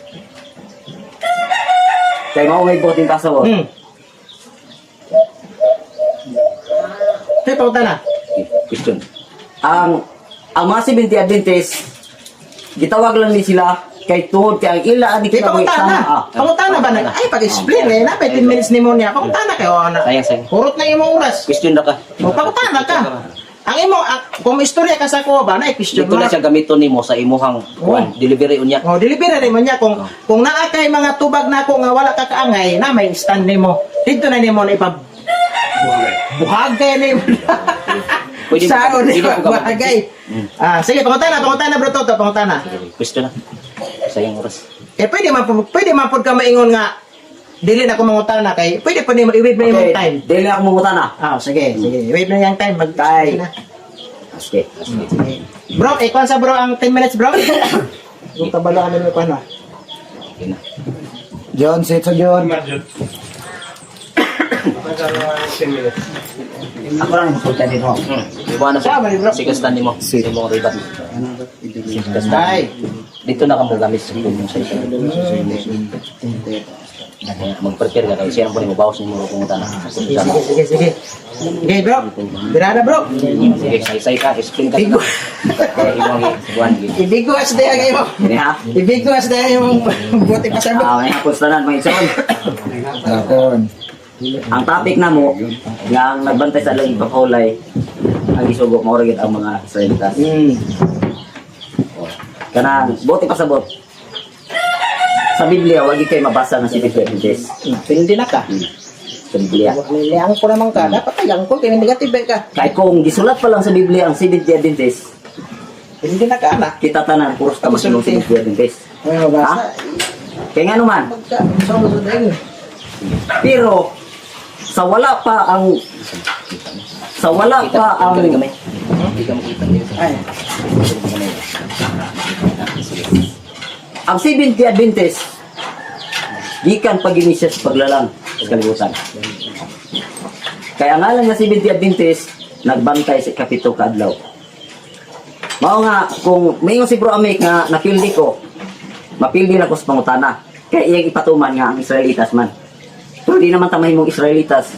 kay mao may boting pasabot. Sige, pangutana. Sige, question. Ang mga Seventh Adventist gitawag lang ni sila kay tuhod kay ang ila ani Di pangutana. Pangutana ba na? Ay pag-explain eh na 10 minutes nimo niya. Pangutana kayo ana. Sayang, sayang. Hurot na imong oras. Question na ka. O pangutana ka. Ang imo ang, kung istorya ka sa ko ba na question Dito na mark. siya gamiton nimo sa imuhang kuan, delivery unya. Oh, delivery rin mo niya kung naa kay mga tubag nako nga wala ka kaangay na may stand nimo. Dito na nimo na ipa buhag kay nimo. Pwede mo- Sao pwede ni mo gamit. buhagay. Ah, sige pangutana, pangutana bro Toto, pangutana. Sige, question na. Sayang oras. Eh pwede man pud ka maingon nga dili na ko mangutana kay pwede pa nimo i-wave na imong Okay, time. dili ako mangutana. Ah, sige, sige. I-wave na yung time mag Kay. na. Sige. Sige. Bro, ikuan sa bro ang 10 minutes bro. Kung kabalo ano mo kuan ah. Okay na. John, sit sa John. Ako lang yung sultan dito. Ibuha na Sa, bro. Sige, stand nimo. Sa imong ribat. Ay. Dito na ka mo gamit sa pulong sa isa. Mag-prepare ka kay siya ang mo bawas nimo kung utana. Sige, sige, sige, sige. Sige, bro. Birada, bro. Sige, say-say ka, explain ka. Bigo. Kaya imong kuan. Ibigo as day ang imo. Ini ha. Ibigo as day ang imong buti pasabot. Ah, may hapon sa tanan, mga igsoon. Hapon. Ang topic na mo, nga ang nagbantay sa adlaw ipapahulay, Ang gisugo mao ra gyud ang mga Israelitas. Oh. Kanang buot ipasabot. Sa Biblia wagi kay mabasa nga Seventh-day Adventist. Hindi na ka. Sa Biblia. Wala angko naman ka. Dapat ay angko kay negative ka. Kay kung gisulat pa lang sa Biblia ang Seventh-day Adventist, Hindi na ka na. kita tanan puros ka masunod Absolutely. Seventh-day Adventist. Ay mabasa. Kay nga naman, Magka so so din. pero sa wala pa ang Hindi ka makita niya. Ay, ang Seventh-day Adventist gikan pag siya sa paglalang sa kalibutan. Kaya ang ngalan nga Seventh-day Adventist nagbantay sa ikapito ka adlaw. Mao nga kung maingon si Bro Amik nga napildi ko, mapildi na ko sa pangutana. Kaya iyang ipatuman nga ang Israelitas man. Pero di naman ta mahimong Israelitas.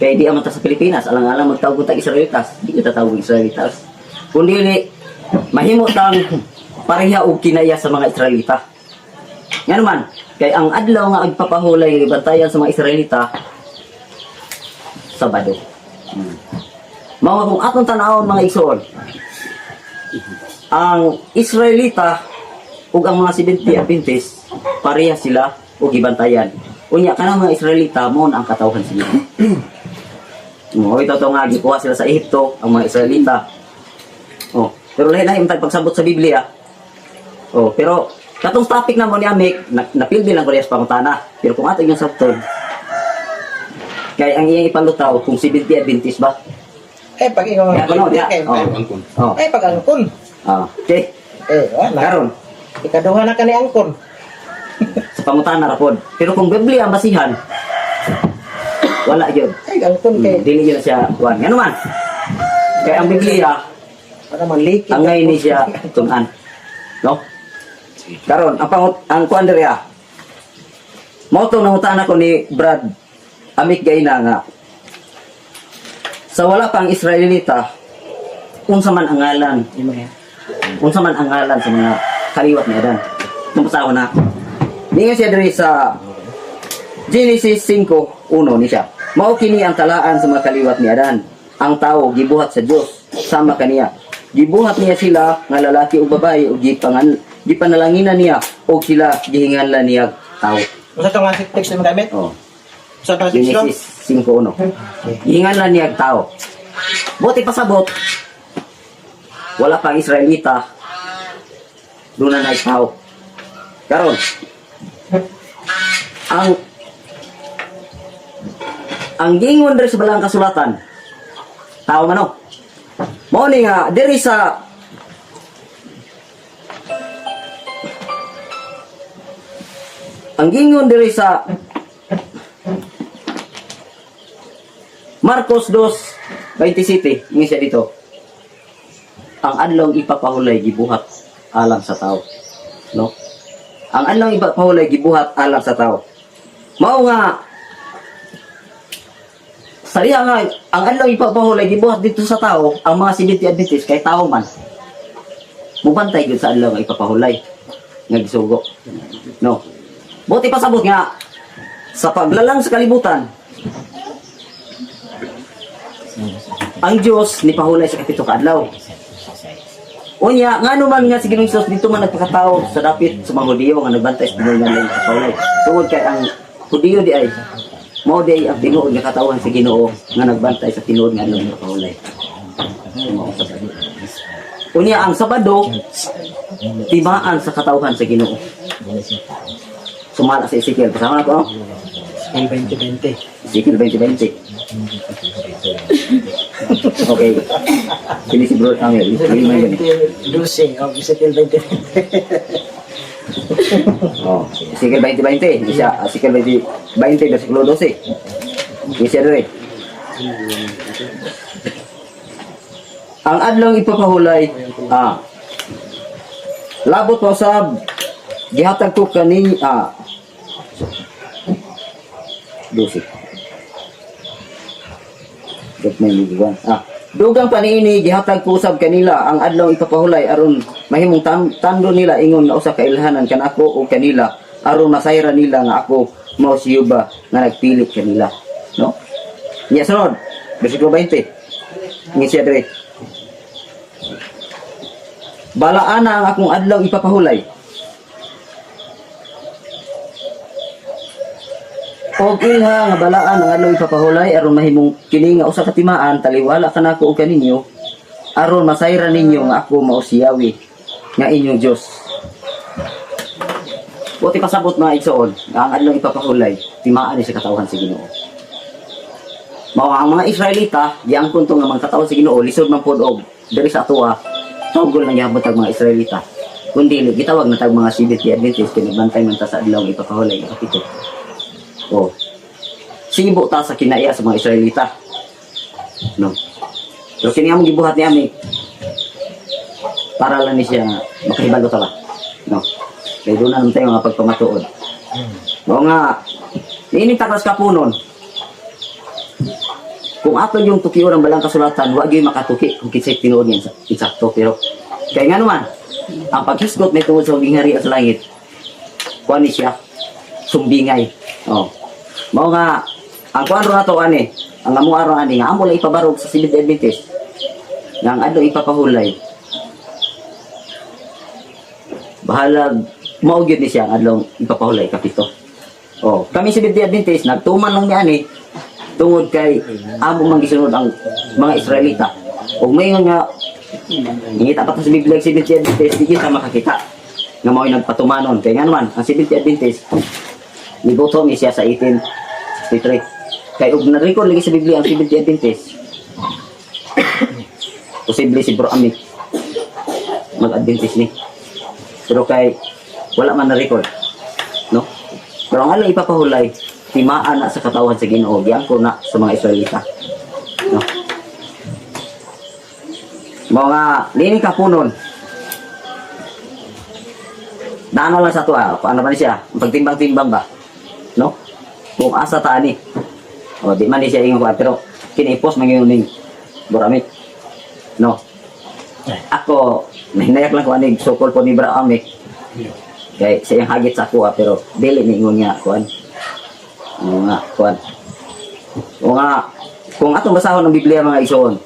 Kaya di man ta sa Pilipinas, alang-alang magtawag tag Israelitas, di kita tawag Israelitas. Kung dili, mahimo tang pareha og kinaya sa mga Israelita. Nga naman, kay ang adlaw nga agpapahulay nga gibantayan sa mga Israelita, Sabado. Mao nga kung atong tan-awon, mga igsoon, ang Israelita ug ang mga 70 Adventist pareha sila og gibantayan. Unya kanang mga Israelita mo na ang katawhan sila. Mo ito to nga gikuha sila sa Ehipto ang mga Israelita. Oh, pero lahi lahi man pagsabot sa Biblia. Oh, pero katong topic na mo ni Amik, na, napildi lang ko sa pangutana. Pero kung ato yung sabton, kay ang iyang ipalutaw kung 70 Adventist ba? eh pag ikaw Kaya kuno diya. kay- Oh. Oh. Eh pag angkon. Ah, okay. Eh wala. Karon, Ikaduha na ka ni angkon. sa pangutana ra pod. Pero kung Biblia ang basihan, wala gyud. Ay angkon kay Dili gyud na siya kuan. Ngano man? Kay ang Biblia para man leaky. angay ni siya tun-an. No? Karon ang pangut ang kuan diri ah. Mao to nangutan ako ni Brad Amik Gaina nga sa wala pang Israelita, unsa man ang ngalan unsa man ang ngalan sa mga kaliwat ni Adan? Tungkol na. Ningon siya diri sa Genesis 5:1 ni siya. Mao kini ang talaan sa mga kaliwat ni Adan. Ang tao gibuhat sa Dios sama kaniya. Gibuhat niya sila nga lalaki ug babae ug gipanalanginan niya og sila gihinganlan niya tao. Unsa to nga text na gamit? Oh. Unsa to nga text no? Genesis 5:1. Gihinganlan niya tao. Buti pasabot, wala pang Israelita, doon na tao. Karon, ang gingon diri sa balang kasulatan, tao man o. Mao ni nga diri sa ang gingon diri sa Marcos 2:27, ingon siya dito. Ang adlong ipapahulay gibuhat alang sa tao. No? Ang adlong ipapahulay gibuhat alang sa tao. Mao nga sa diha nga ang adlong ipapahulay gibuhat dito sa tao, ang mga Seventh Adventist kay tao man. Mubantay gyud sa adlaw nga ipapahulay nga gisugo. No. Buti pasabot nga sa paglalang sa kalibutan, ang Diyos ni pahulay sa kapito kaadlaw. Unya, ngano man nga si Ginoong Hesus dito man nagpakatao sa dapit sa mga Hudiyo nga nagbantay sa tinuod nga lang pahulay. Tungod kay ang Hudiyo di ay mao di ay ang tinuod nga katawhan sa Ginoo nga nagbantay sa tinuod nga adlaw nga pahulay. Mao sa Sabado. Unya ang Sabado timaan sa katawhan sa Ginoo. Sumala sa Ezekiel. Kasama na ko, no? 2020. Ezekiel 20:20. Okay. Sini si Bro Samuel. Lima yun. 2012 oh Ezekiel 2020. Oh, Ezekiel 20:20. Hindi siya. Ezekiel 20, 20, versikulo 12. Hindi siya doon eh. Ang adlong ipapahulay, labot mo sab, gihatag ko kani, 12. Dok may miguan. Dugang paniini gihatag ko usab kanila ang adlaw ipapahulay aron mahimong tando nila ingon na usa ka ilhanan kanako o kanila aron masayra nila nga ako mao si Yuba nga nagpilit kanila. No? Niya sunod, versikulo 20. Nga siya dire. Balaan na ang akong adlaw ipapahulay. Og ilha nga balaan ang adlaw ipapahulay aron mahimong kini nga usa ka timaan taliwala kanako og kaninyo aron masayran ninyo nga ako mao si Yahweh nga inyong Dios. Buti pasabot mga igsoon nga ang adlaw ipapahulay timaan ni sa katawhan sa Ginoo. Mao ang mga Israelita giangkon to nga mga katawhan sa Ginoo lisod man pod og diri sa atoa tugol lang gihapon tag mga Israelita. Kundi gitawag na tag mga Seventh-day Adventist kay nagbantay man ta sa adlaw ipapahulay kapito. Oh. Sibo ta sa kinaiya sa mga Israelita. No. Pero kini among gibuhat ni ami para lang ni siya makahibalo ta ba. No. Kay doon na naman tayo mga pagpamatuod. Mao nga niining taklas kapunon. Kung ato yung tukion ang balang kasulatan, wa gyud makatuki kung kinsay tinuod niya insakto, pero kay nga naman ang paghisgot may tungod sa gingharian sa langit, kuan ni siya sumbingay. Oh. Mao nga ang kuan ro nato ani, ang amo aron ani nga amo lang ipabarog sa Seventh Adventist. Nga ang adlaw ipapahulay. Bahalag mao gyud ni siya ang adlaw ipapahulay kapito. Oh, kami sa Seventh Adventist nagtuman lang ni ani tungod kay amo man gisunod ang mga Israelita. Ug mayon nga ngita pa ta sa Biblia ang Seventh Adventist, di kita makakita nga mao'y nagpatumanon. Kay nga naman, ang Seventh Adventist nibuto ni siya sa 1863. Kay og na-record lagi sa Biblia ang Seventh Adventist, posible si Bro Amit mag-Adventist ni. Pero kay wala man na-record. No? Pero ang alang ipapahulay, timaan na sa katawan sa Ginoo, giangko na sa mga Israelita. No? Mga lining kapunon. Daan lang sa tuwa, kung ano ba ni siya, ang pagtimbang-timbang ba? No? Kung asa ta ani. O di man ni siya ingon kuan, pero kinipos man yun ning Boramik. No. Ako, nahinayak lang ko ani sukol po ni Bramik. Kay sa iyang hagit sa ako ah, pero dili ni ingon nga kuan. Ano nga kuan. O nga kung atong basahon ang Biblia mga igsoon.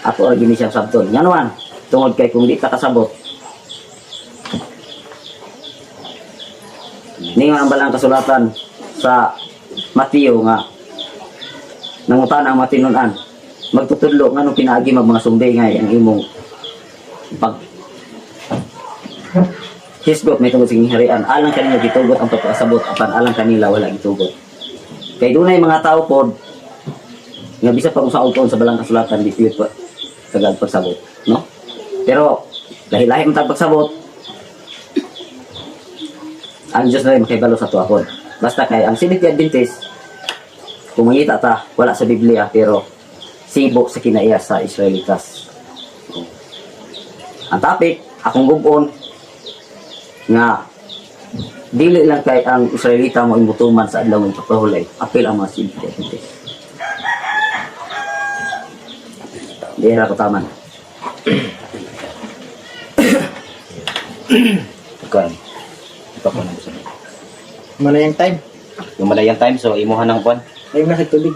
Ato ra gini siyang sabton. Nga naman, tungod kay kung di ta kasabot, ningon ang balang kasulatan sa Mateo nga nangutan ang matinunan magtutudlo nganong pinaagi mag mga sumbi nga ang imong pag hisgot may tungod sa gingharian alang kanila gitugot ang pagpasabot apan alang kanila wala gitugot kay dunay mga tao pod nga bisa pa usaol sa balang kasulatan di piyot pa sagad pagsabot, no? Pero lahi-lahi man tag pagsabot, ang Diyos na rin makibalo sa tuwakon. Basta kay ang Seventh Adventist, kung mangita ta, wala sa Biblia, pero sibo sa kinaiya sa Israelitas. Ang topic, akong gubon, nga dili lang kay ang Israelita mo imutuman sa adlaw ng pagpahulay, apil ang mga Seventh Adventist. Di ra ko taman. Kuan. Ipakuan na sa Malayang time. Yung malayang time so imuha ng kuan. Ayun na sa tubig.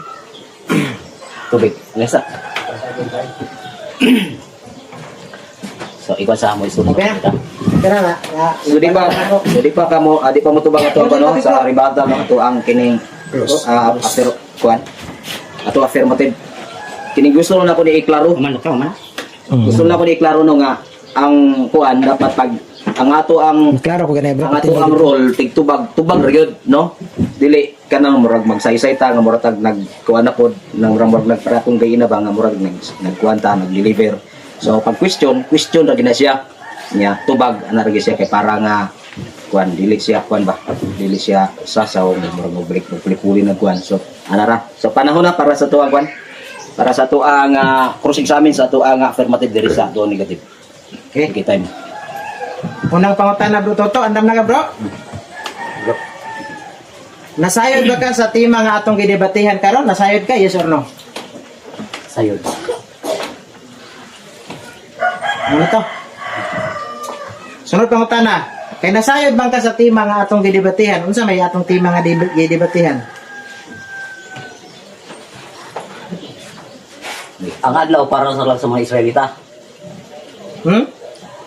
Tubig. Alesa. So ikaw sa amo isulod Okay. kita. Tara na. Na, So di pa, so di pa kamo, di pa mo tubag ato ako no sa rebuttal no ato ang kining affir kuan. Ato affirmative. Kining gusto na ko ni iklaro. Umano ka, umano. Gusto na ko ni iklaro no nga ang kuan dapat pag ang ato ang Klaro ko ganay bro. ang ato ang role tigtubag tubag ra gyud no dili kanang murag magsaysay ta nga murag tag nagkuan na pod nang murag murag nagparatong kay ina ba nga murag nag nagkuan ta nag-deliver. So pag question question ra gyud na siya nya tubag ana ra gyud siya kay para nga kuan dili siya kuan ba dili siya sasaw murag mo balik na kuan. So ana ra, so panahon na para sa tuang kuan, para sa tuang cross examine sa tuang affirmative diri sa tuang negative. Okay, okay time. Unang pangutana bro Toto, andam na ka bro? Nasayod ba ka sa tema nga atong gidebatehan karon? Nasayod ka, yes or no? Sayod. Ano to? Sunod pangutana. Kay nasayod man ka sa tema nga atong gidebatehan, unsa may atong tema nga gidebatehan? Ang adlaw para sa lang sa mga Israelita.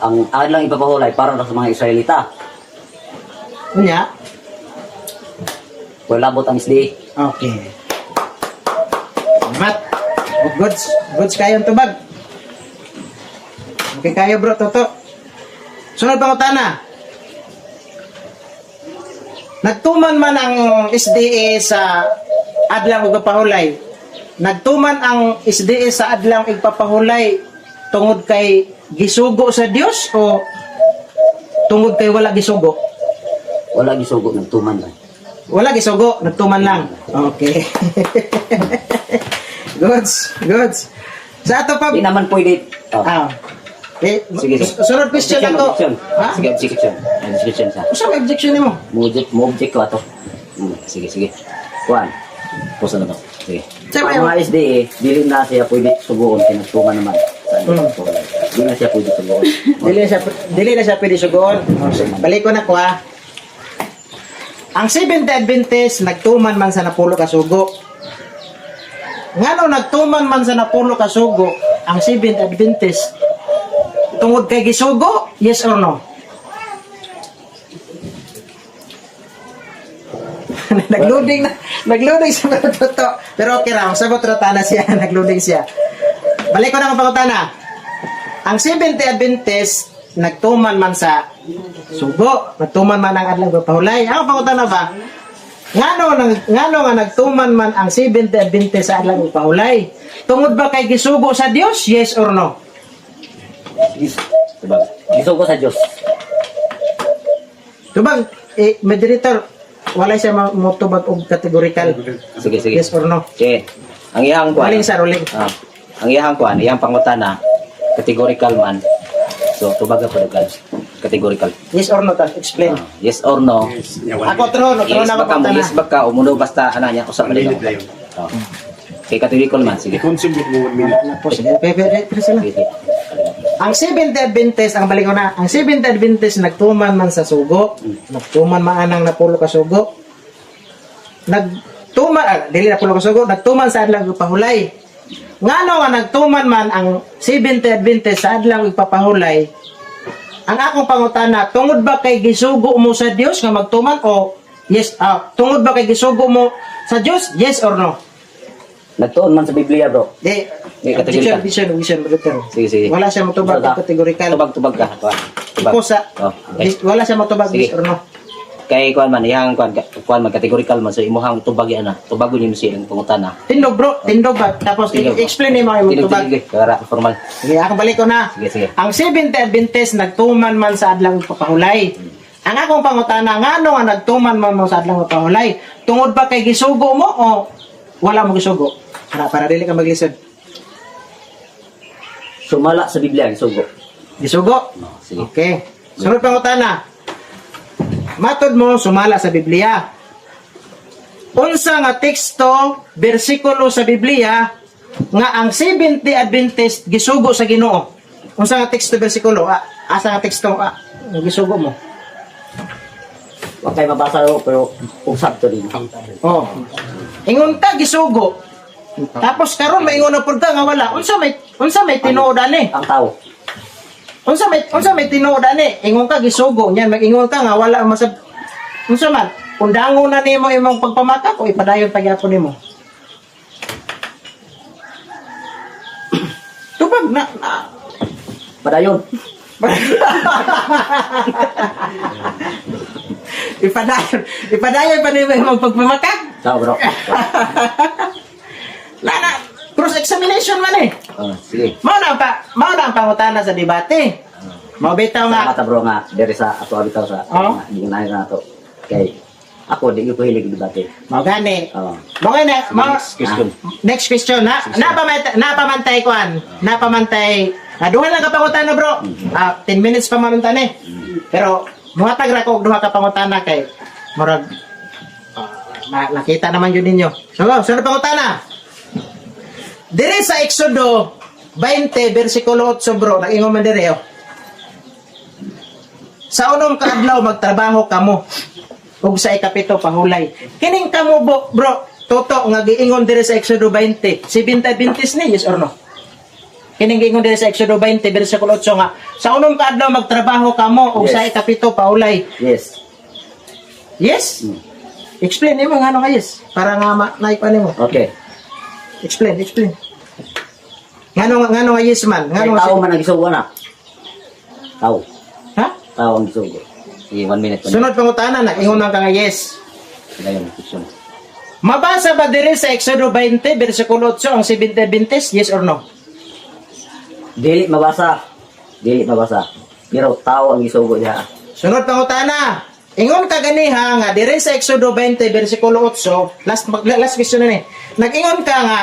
Ang adlaw ipapahulay para lang sa mga Israelita. Unya? Wala labot ang SDA. Okay. Salamat. Goods. Goods kayong tubag. Okay kayo, bro, Toto. Sunod pangutana. Nagtuman man ang SDA sa adlaw igpapahulay. Nagtuman ang SDA sa adlaw igpapahulay tungod kay gisugo sa Dios o tungod kay wala gisugo? Wala gisugo, nagtuman lang. Wala gisugo, nagtuman lang. Okay. Goods, goods. Sa ato pa Di naman pwede. Oh. Ah. Eh, Sige, sige. sunod question na to. Objection. Ha? Sige, objection. Objection sa. Usa may objection nimo? Mo-object ko ato. Sige, sige. Kuan. Pusa na to. Sige. Sa Ang mga SDA, dili na siya pwede suguon kay nagtuman naman. Sa mm. Dili na siya pwede suguon. Dili na siya pwede sugoon. Oh, sige. Balik ko na ko ha. Ang Seventh Adventist nagtuman man sa napulo ka sugo. Ngano nagtuman man sa napulo ka sugo ang Seventh Adventist? Tungod kay gisugo, yes or no? Nagloading na, nagloading sa mga toto. Pero okay ra, ang sagot ra tana siya, nagloading siya. Balik ko na ang pangutana. Ang Seventh Adventist nagtuman man sa sugo, nagtuman man ang adlaw pahulay. Ang pangutana ba? Ngano nga nagtuman man ang Seventh Adventist sa adlaw pahulay? Tungod ba kay gisugo sa Dios? Yes or no? Tubag. Gisugo sa Dios. Tubag, eh, moderator, wala siya motubag og categorical. Sige, sige. Yes or no? Sige. Ang iyang kuan. Ruling sa ruling. Ah, ang iyang kuan, iyang pangutana, categorical man. So, tubag ako dugan. Categorical. Yes or no, tapos explain. Ah, yes or no. Ako, true, no, true Yes na ba ako ka mo, pangutana. yes ba ka, umuno basta ana niya usap One na minute na yun. Oh. Kay categorical man, sige. I-consume mo 1 minute. Tapos, eh, pe, pe, pe, pe, sila. Sige, sige. Ang Seventh Adventist, ang balik ko na, ang Seventh Adventist nagtuman man sa sugo, nagtuman maanang napulo ka sugo. Nagtuman, ah, dili napulo ka sugo, nagtuman sa adlaw pahulay. Ngano nga nagtuman man ang Seventh Adventist sa adlaw ipapahulay? Ang akong pangutana, tungod ba kay gisugo mo sa Dios nga magtuman o yes, ah, tungod ba kay gisugo mo sa Dios? Yes or no? Nagtuon man sa Biblia, bro. Di, Di, categorical. objection, objection, objection. Sige, sige. Wala siya motubag Wala. og categorical. Tubag, tubag ka. Kuan. Tubag. Kusa. Oh, okay. Wala siya matubag Sige. yes or no. Kay kuan man, iyang kuan, kuan man categorical man so imuhang tubag yan na. Tubagon nimo siya ang pangutana. Tindog, bro, tindog ba? Tapos Tindog. I-explain nimo ang imong Tinog tubag. tinig para formal. Sige, ako balik ko na. Sige, sige. Ang Seventh Adventist nagtuman man sa adlaw papahulay. Ang akong pangutana, ngano nga nagtuman man mo sa adlaw papahulay? Tungod ba kay gisugo mo o wala mo gisugo? Para dili ka maglisod. Sumala sa Biblia gisugo. Gisugo? Oh, sige. Okay. Sunod pangutana. Matod mo sumala sa Biblia. Unsa nga teksto, bersikulo sa Biblia nga ang Seventh Day Adventist gisugo sa Ginoo? Unsa nga teksto, bersikulo? Ah, asa nga teksto ah, nga gisugo mo? Wa kay mabasa bro, pero usab to din. Oh. Ingon ka gisugo. Tapos karon maingon na pud ka nga wala. Unsa may tinuod ani? Ang tao. Unsa may tinuod ani? Ingon ka gisugo niyan, mag-ingon ka nga wala masab. Unsa man? Undangon na nimo imong pagpamakak o ipadayon pagyapon nimo. Tubag na, na. Padayon. Ipadayon pa nimo imong pagpamakak. Tao, bro. Na na cross examination man eh. Oh, sige. Mao na ang pangutana sa debate. Mao bitaw nga. Salamat bro nga diri sa ato bitaw sa Oh. ginay na ato. Kay ako di ko hilig debate. Mao gani. Oh. Mao gani, mao Next question. Next question na napamantay kuan. Napamantay. Ah, duha lang ka pangutana, bro. Ah, 10 minutes pa man unta ni. Pero muhatag ra ko og duha ka pangutana kay murag ah, nakita naman yun ninyo. So, sunod pangutana. Dire sa Exodo 20 versikulo 8, bro, nagingon man dire oh. Sa unong kaadlaw magtrabaho kamo ug sa ikapito pahulay. Kining kamo bro, toto nga giingon dire sa Exodo 20, 70 Adventist ni, yes or no? Kining giingon diri sa Exodo 20 versikulo 8 nga sa unom ka adlaw magtrabaho kamo ug Yes. sa ikapito paulay. Yes. Yes. Explain nimo ngano nga yes para nga ma naikuan nimo. Okay. Explain, explain. Ngano nga yes man? Kay Ngano nga tao man ang gisugo na. Tao. Ha? Tao ang gisugo. Sige, 1 minute. 1 minute. Sunod pangutana nag-ingon lang ka nga yes. Dayon, question. Mabasa ba diri sa Exodo 20 versikulo 8 ang 70 Adventist? Yes or no? Dili mabasa. Dili mabasa. Pero tao ang gisugo diha. Sunod pangutana. Ingon ka ganiha nga diri sa Exodo 20 versikulo 8, last last question na ni. Nag-ingon ka nga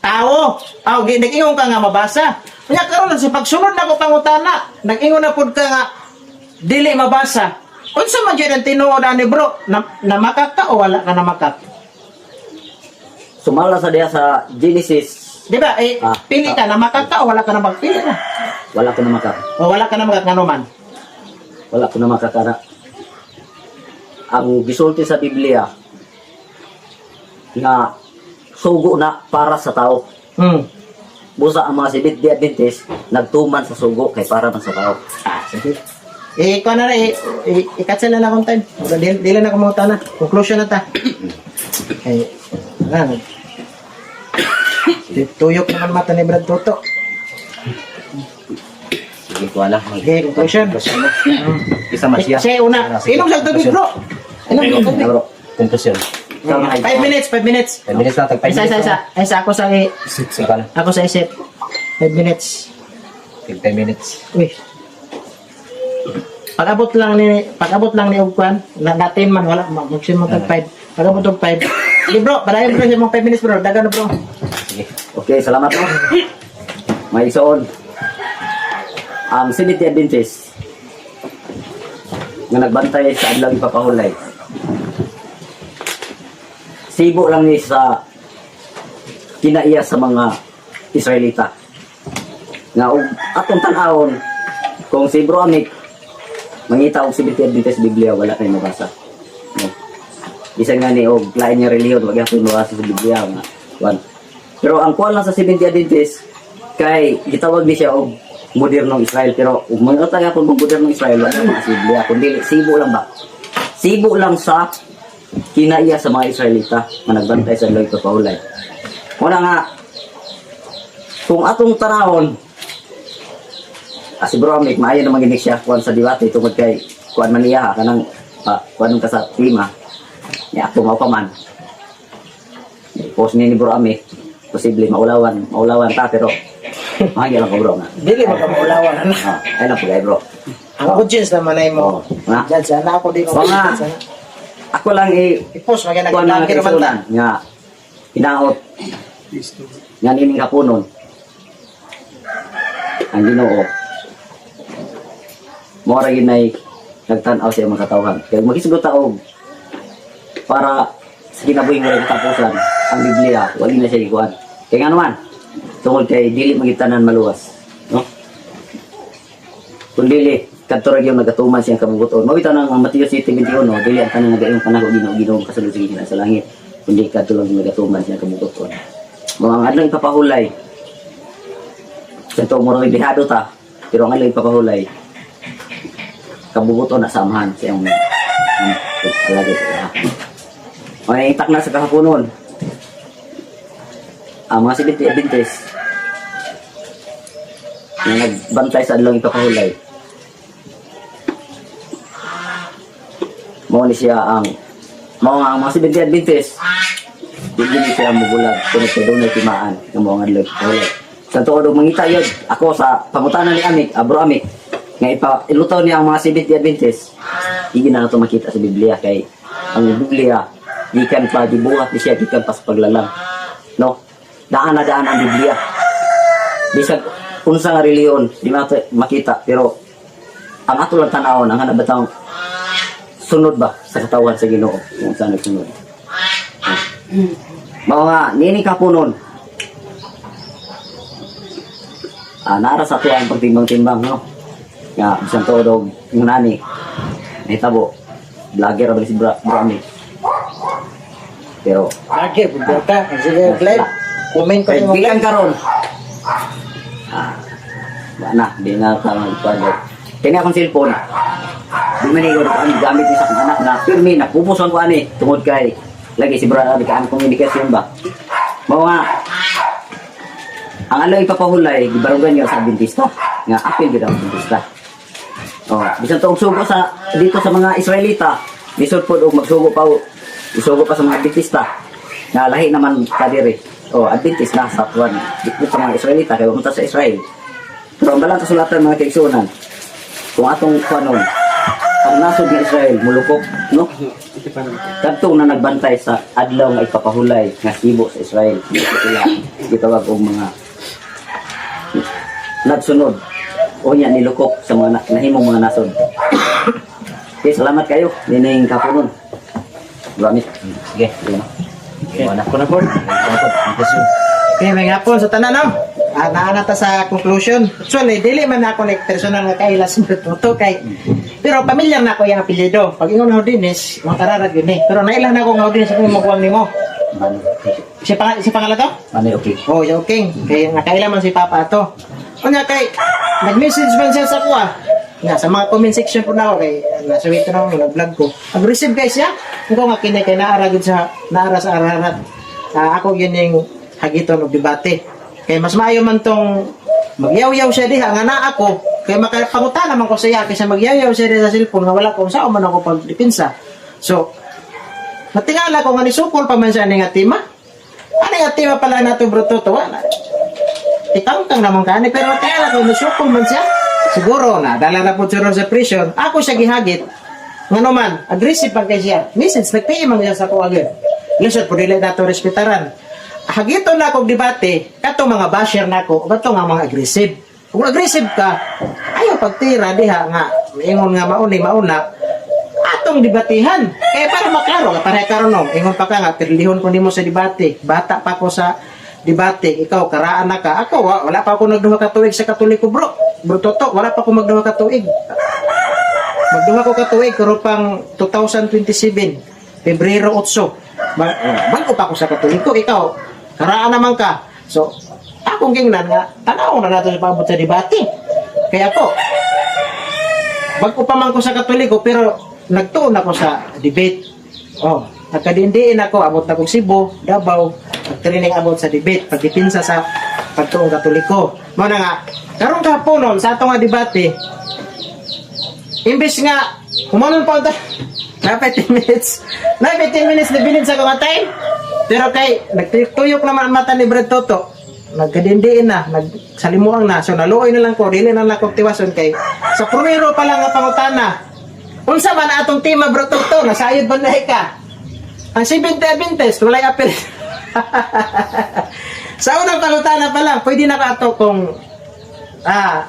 tao. Aw, nag-ingon ka nga mabasa. Unya karon sa pagsunod nako pangutana, nag-ingon na pud ka nga dili mabasa. Unsa man jud ang tinuod ani, bro? Na, namakak ka o wala ka namakak? Sumala sa diha sa Genesis, Di ba? Eh, pili ka, namakak ka o wala ka namakak? Pili na. Wala ko na maka. O wala ka namakak ngano man. Wala ko na makakara. Ang gisulti sa Biblia nga sugo na para sa tao. Busa ang mga Seventh Day Adventist nagtuman sa sugo kay para man sa tao. Ah, sige. Eh, ikaw na rin, eh, i-cancel na lang akong time. Dili na akong mga na. Conclusion na ta. Eh, ano, tuyok naman mata ni Brad Toto. Sige, kuha na. Okay, conclusion. Isa man siya. Siya, una. Sige. Inom sa tubig, bro. Inom sa tubig. Bro, Conclusion. ikaw na kayo. 5 minutes, 5 minutes. 5 minutes lang, tag 5 Isa, minutes. isa, isa. Ay, isa ako sa, Sige, kuha na. ako sa isip. 5 minutes. Tag 5 minutes. Uy. Pag-abot lang ni og kwan, na natin man wala maximum tag 5. Pag-abot og 5. Di bro, padayon bro sa imong 5 minutes, bro. Dagan na, bro. Sige. Okay, salamat, no. May isuon. Ang Seventh Day Adventist nga nagbantay sa adlaw ipapahulay. Sibo lang ni sa kinaiya sa mga Israelita. Nga og atong tan-awon kung si Bro Amik mangita og Seventh Day Adventist Biblia, wala kay mabasa. No. Bisan nga ni og lain nga relihiyon, wag gyapon mabasa sa Biblia nga. Kuan. Pero ang kuan lang sa Seventh Day Adventist kay gitawag ni siya og modernong Israel, pero ug mga taga kung modernong Israel, wala mga sa Biblia kundi sibo lang ba. Sibo lang sa kinaiya sa mga Israelita nga nagbantay sa Lord Paulay. Una nga kung atong tanawon, si Bro Amik, maayo naman ginig siya kuan sa debate tungod kay kuan man niya kanang kuan ka sa tema niya ako mao pa man. Post ni Bro Amik, posible maulawan, maulawan ta, pero mahagi lang ko, bro, nga. Dili ba ka maulawan ana? Ay lang po kay bro. Ang audience naman ay mo. Oh, nga. Judge ana ako di ko. Oo nga. Judge, ana. Ako lang eh I-post maganda kuan mga nag naman ta. kaisunan nga hinaot nga nining kapunon ang Ginoo mo ra ginay nagtan-aw sa imong katawhan kay makisugot ta og para sa kinabuhing walay katapusan ang Biblia, wali na siya ikuan kay ngano man, tungod kay dili magitanan maluwas, no? Kung dili kadto ra gyud nagatuman siyang kabubuton mao bitaw nang ang Mateo 7:21, dili ang tanan nagaingon kanako, "Ginoo, Ginoo," kasulod sa ginoo sa langit, kundi kadto lang nagatuman siyang kabubuton. Mao ang adlaw ipapahulay sa to mo dihado ta, pero ang adlaw ipapahulay kabubuton na samahan sa iyong alagad sa iya. Okay, itak na sa kahaponon. Ang mga Seventh Adventist na nagbantay sa adlaw ipapahulay. Mao ni siya ang mao nga ang mga Seventh Adventist di ni siya mubulag kung kay dunay timaan nga mao ang adlaw ipapahulay. Sa tuod og mangita yun, ako sa pangutana ni Amik, Abro Amik, nga ipa ilutaw niya ang mga Seventh Adventist, hindi na nato makita sa Biblia kay ang Biblia gikan pa gibuhat ni siya gikan pa sa paglalang. No? Daan na daan ang Biblia. Bisag unsa nga relihiyon di man nato makita, pero ang ato lang tan-awon ang hanap batang sunod ba sa katawan sa Ginoo kung saan nagsunod. Mao nga niini kapunon. Nara sa tuwa ang pagtimbang-timbang, no? Nga bisan tuod og nani nahitabo vlogger ra ba si Bra Brami. Pero Lagi, bro ka. Sige, live. Comment ko kay yung gikan karon Ah, wala na, di na ka magpano. Kaya akong cellphone, di man ikaw ang gamit ni sa akong anak na pirmi, napupuson ko ani, tungod kay, lagi si brother, di kaan komunikasyon ba? Mao nga, ang alaw ipapahulay, gibarugan niya sa Adventista, nga apil gid ang Adventista. Oh, bisan to og sugo sa dito sa mga Israelita, lisod pod og magsugo pa isugo pa sa mga Adventista. Na lahi naman ka diri. Oh, Adventist na sa tuwan. Dito sa mga Israelita kay wa sa Israel. Pero ang balang kasulatan, mga kaigsuonan, kung atong kuanon, ang nasod nga Israel mulukop, no? Kadtong na nagbantay sa adlaw nga ipapahulay nga sibo sa Israel. Dito sila gitawag og mga nagsunod o niya nilukop sa mga nahimong mga nasod. Okay, salamat kayo. Nining kapunon. Gamit. Sige. Sige na. Okay. Wala ko na po. Okay, may hapon sa tanan, no? Ah, naa na ta sa conclusion. Actually, dili man ako ni personal nga kaila si Bertuto kay pero pamilyar na ako iyang apelyido. Pag ingon Jordines, mga kararag yun eh. Pero nailan na ako nga Jordines akong maguwang nimo. Mano, Si pangalan to? mano, okay. Oh, yo king. Kay nakaila man si Papa ato. Unya kay nag-message man siya sa kuha. Nga sa mga comment section po na ako kay nasa wait na ako nag-vlog ko. Aggressive guys siya. Ko nga kini kay naara gud sa naara sa ararat. Ah, ako yun yung hagiton og debate. Kay mas maayo man tong magyaw-yaw siya diha nga naa ako kay makapanguta naman ko sa iya kaysa magyaw-yaw siya diha sa cellphone nga wala ko unsaon man ako pagdepensa. So, natingala ko nga nisukol pa man siya ani nga tema. Ano nga tema pala nato, bro Toto? Wala. Itangtang naman ka ani pero natingala ko nisukol man siya. Siguro na dala na po siya sa prison. Ako siya gihagit. Ngano man, aggressive pa kay siya. Message nag-PM man siya sa ko agad. Lisod po dili nato respetaran. Hagito na akong debate, katong mga basher nako, kato nga mga aggressive. Kung aggressive ka, ayaw pagtira diha nga ingon nga mauni mauna, atong debatihan. Kaya para maklaro, para karon no, ingon pa ka nga pirlihon ko nimo sa debate. Bata pa ko sa debate, ikaw karaan na ka. Ako wala pa ako nagduha ka tuig sa Katoliko, bro. Bro Toto, wala pa ako magduha ka tuig. Magduha ko ka tuig karon pang 2027, Pebrero 8. Bago pa ako sa Katoliko, ikaw karaan naman ka. So, akong gingnan nga tanaw na nato sa paabot sa debate. Kaya ako, bago pa man ko sa Katoliko pero nagtuon ako sa debate. Oh, nagkadindiin ako abot na kog Cebu, Davao, nagtraining abot sa debate, pagdepensa sa pagtuong Katoliko. Mao na nga karon kahaponon sa ato nga debate, imbes nga humanon pa ta napay 10 minutes. Napay 10 minutes na bilin sa akong time. Pero kay nagtuyok naman ang mata ni Brad Toto. Nagkadindiin na, nagsalimuang na. So naluoy na lang ko, dili na lang ko tiwason kay sa primero pa lang nga pangutana. Unsa man atong tema, Bro Toto, nasayod ba na ka? Ang 70 Adventist, walay apel. Sa unang pangutana pa lang, pwede na ka ato kung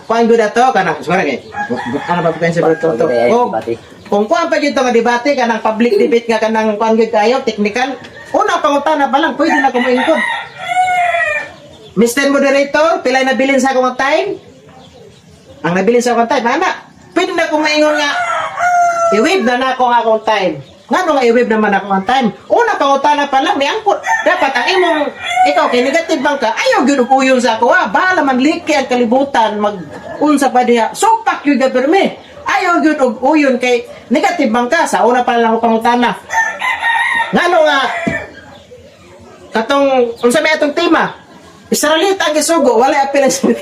kuan gud ato kanang sorry kay. Ano ba kuan sa Bro Toto? Debate. Kung kuan pa gyud to nga debate kanang public debate nga kanang kuan gyud kayo technical, unang pangutana pa lang pwede na ko moingkod. Mr. Moderator, pilay nabilin sa akong time? Ang nabilin sa akong time, ana. Pwede na ko maingon nga i-wave na nako ang akong time. Ngano nga i-wave naman ako ang time? Una pangutana pa lang ni angkot. Dapat ang imong ikaw kay negative bang ka, ayaw gyud og uyon sa ako ha. Bahala man liki ang kalibutan mag unsa pa diha. Supak gyud ka pirmi. Ayaw gyud og uyon kay negative bang ka sa una pa lang ako pangutana. Ngano nga katong unsa may atong tema? Israelita ang gisugo, wala apel ang sunod.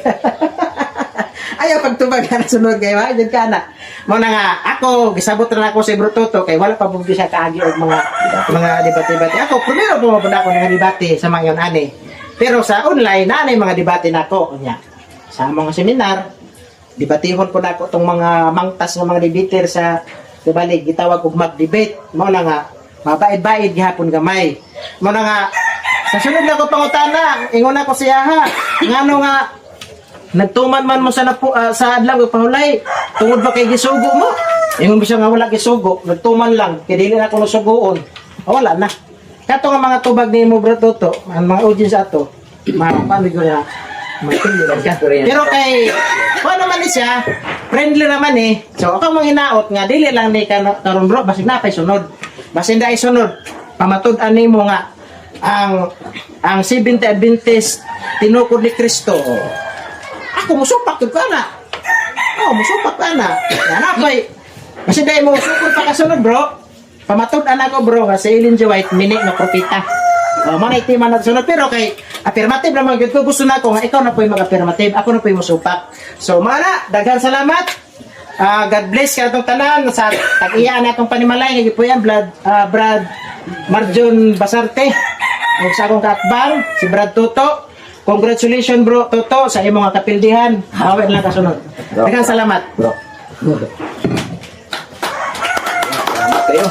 Ayaw pagtubag na sunod kay wa jud kana. Mao na nga ako gisabot ra nako si Bro Toto kay wala pa pud siya kaagi og mga debate-debate. Ako primero po mapud ako nga debate sa mga yon ani. Pero sa online na mga debate nako unya. Sa mga seminar, debatihon po nako tong mga mangtas nga mga debater sa Tibali, gitawag og mag-debate. Mao na nga mabaid-baid gihapon gamay. Mao na nga sa sunod na ko pangutana, ingon ako siya ha. Ngano nga nagtuman man mo sa napu, sa adlaw ug pahulay, tungod ba kay gisugo mo? Ingon ba siya nga wala gisugo, nagtuman lang kay dili na ko nasugoon. Ah, wala na. Kato nga mga tubag nimo, bro Toto, ang mga audience ato, mapaano ko na mapili lang ka. Pero kay kuno naman ni siya, friendly naman eh. So ako mga hinaot nga dili lang ni karon bro, basig na pay sunod. Basin dai sunod, pamatud-an nimo nga ang 70 Adventist tinukod ni Kristo. Ako musupak gyud ko ana. Oh, musupak ka ana. Ana kay kasi dahil mo sukol pa kasunod, bro. Pamatud-an ako, bro, nga si Ellen G. White mini nga propeta. Oh, mga itima na sunod pero kay affirmative naman gyud ko, gusto na ako nga ikaw na po'y mag-affirmative, ako na po'y musupak. So mga na, daghan salamat. Ah, God bless ka atong tanan sa tag-iya na atong panimalay nga gipuy-an Brad, Brad Marjon Basarte ug sa akong kaatbang si Brad Toto. Congratulations, bro Toto, sa imong nga kapildihan. Hawit lang kasunod. Daghang salamat. Bro. Salamat kayo.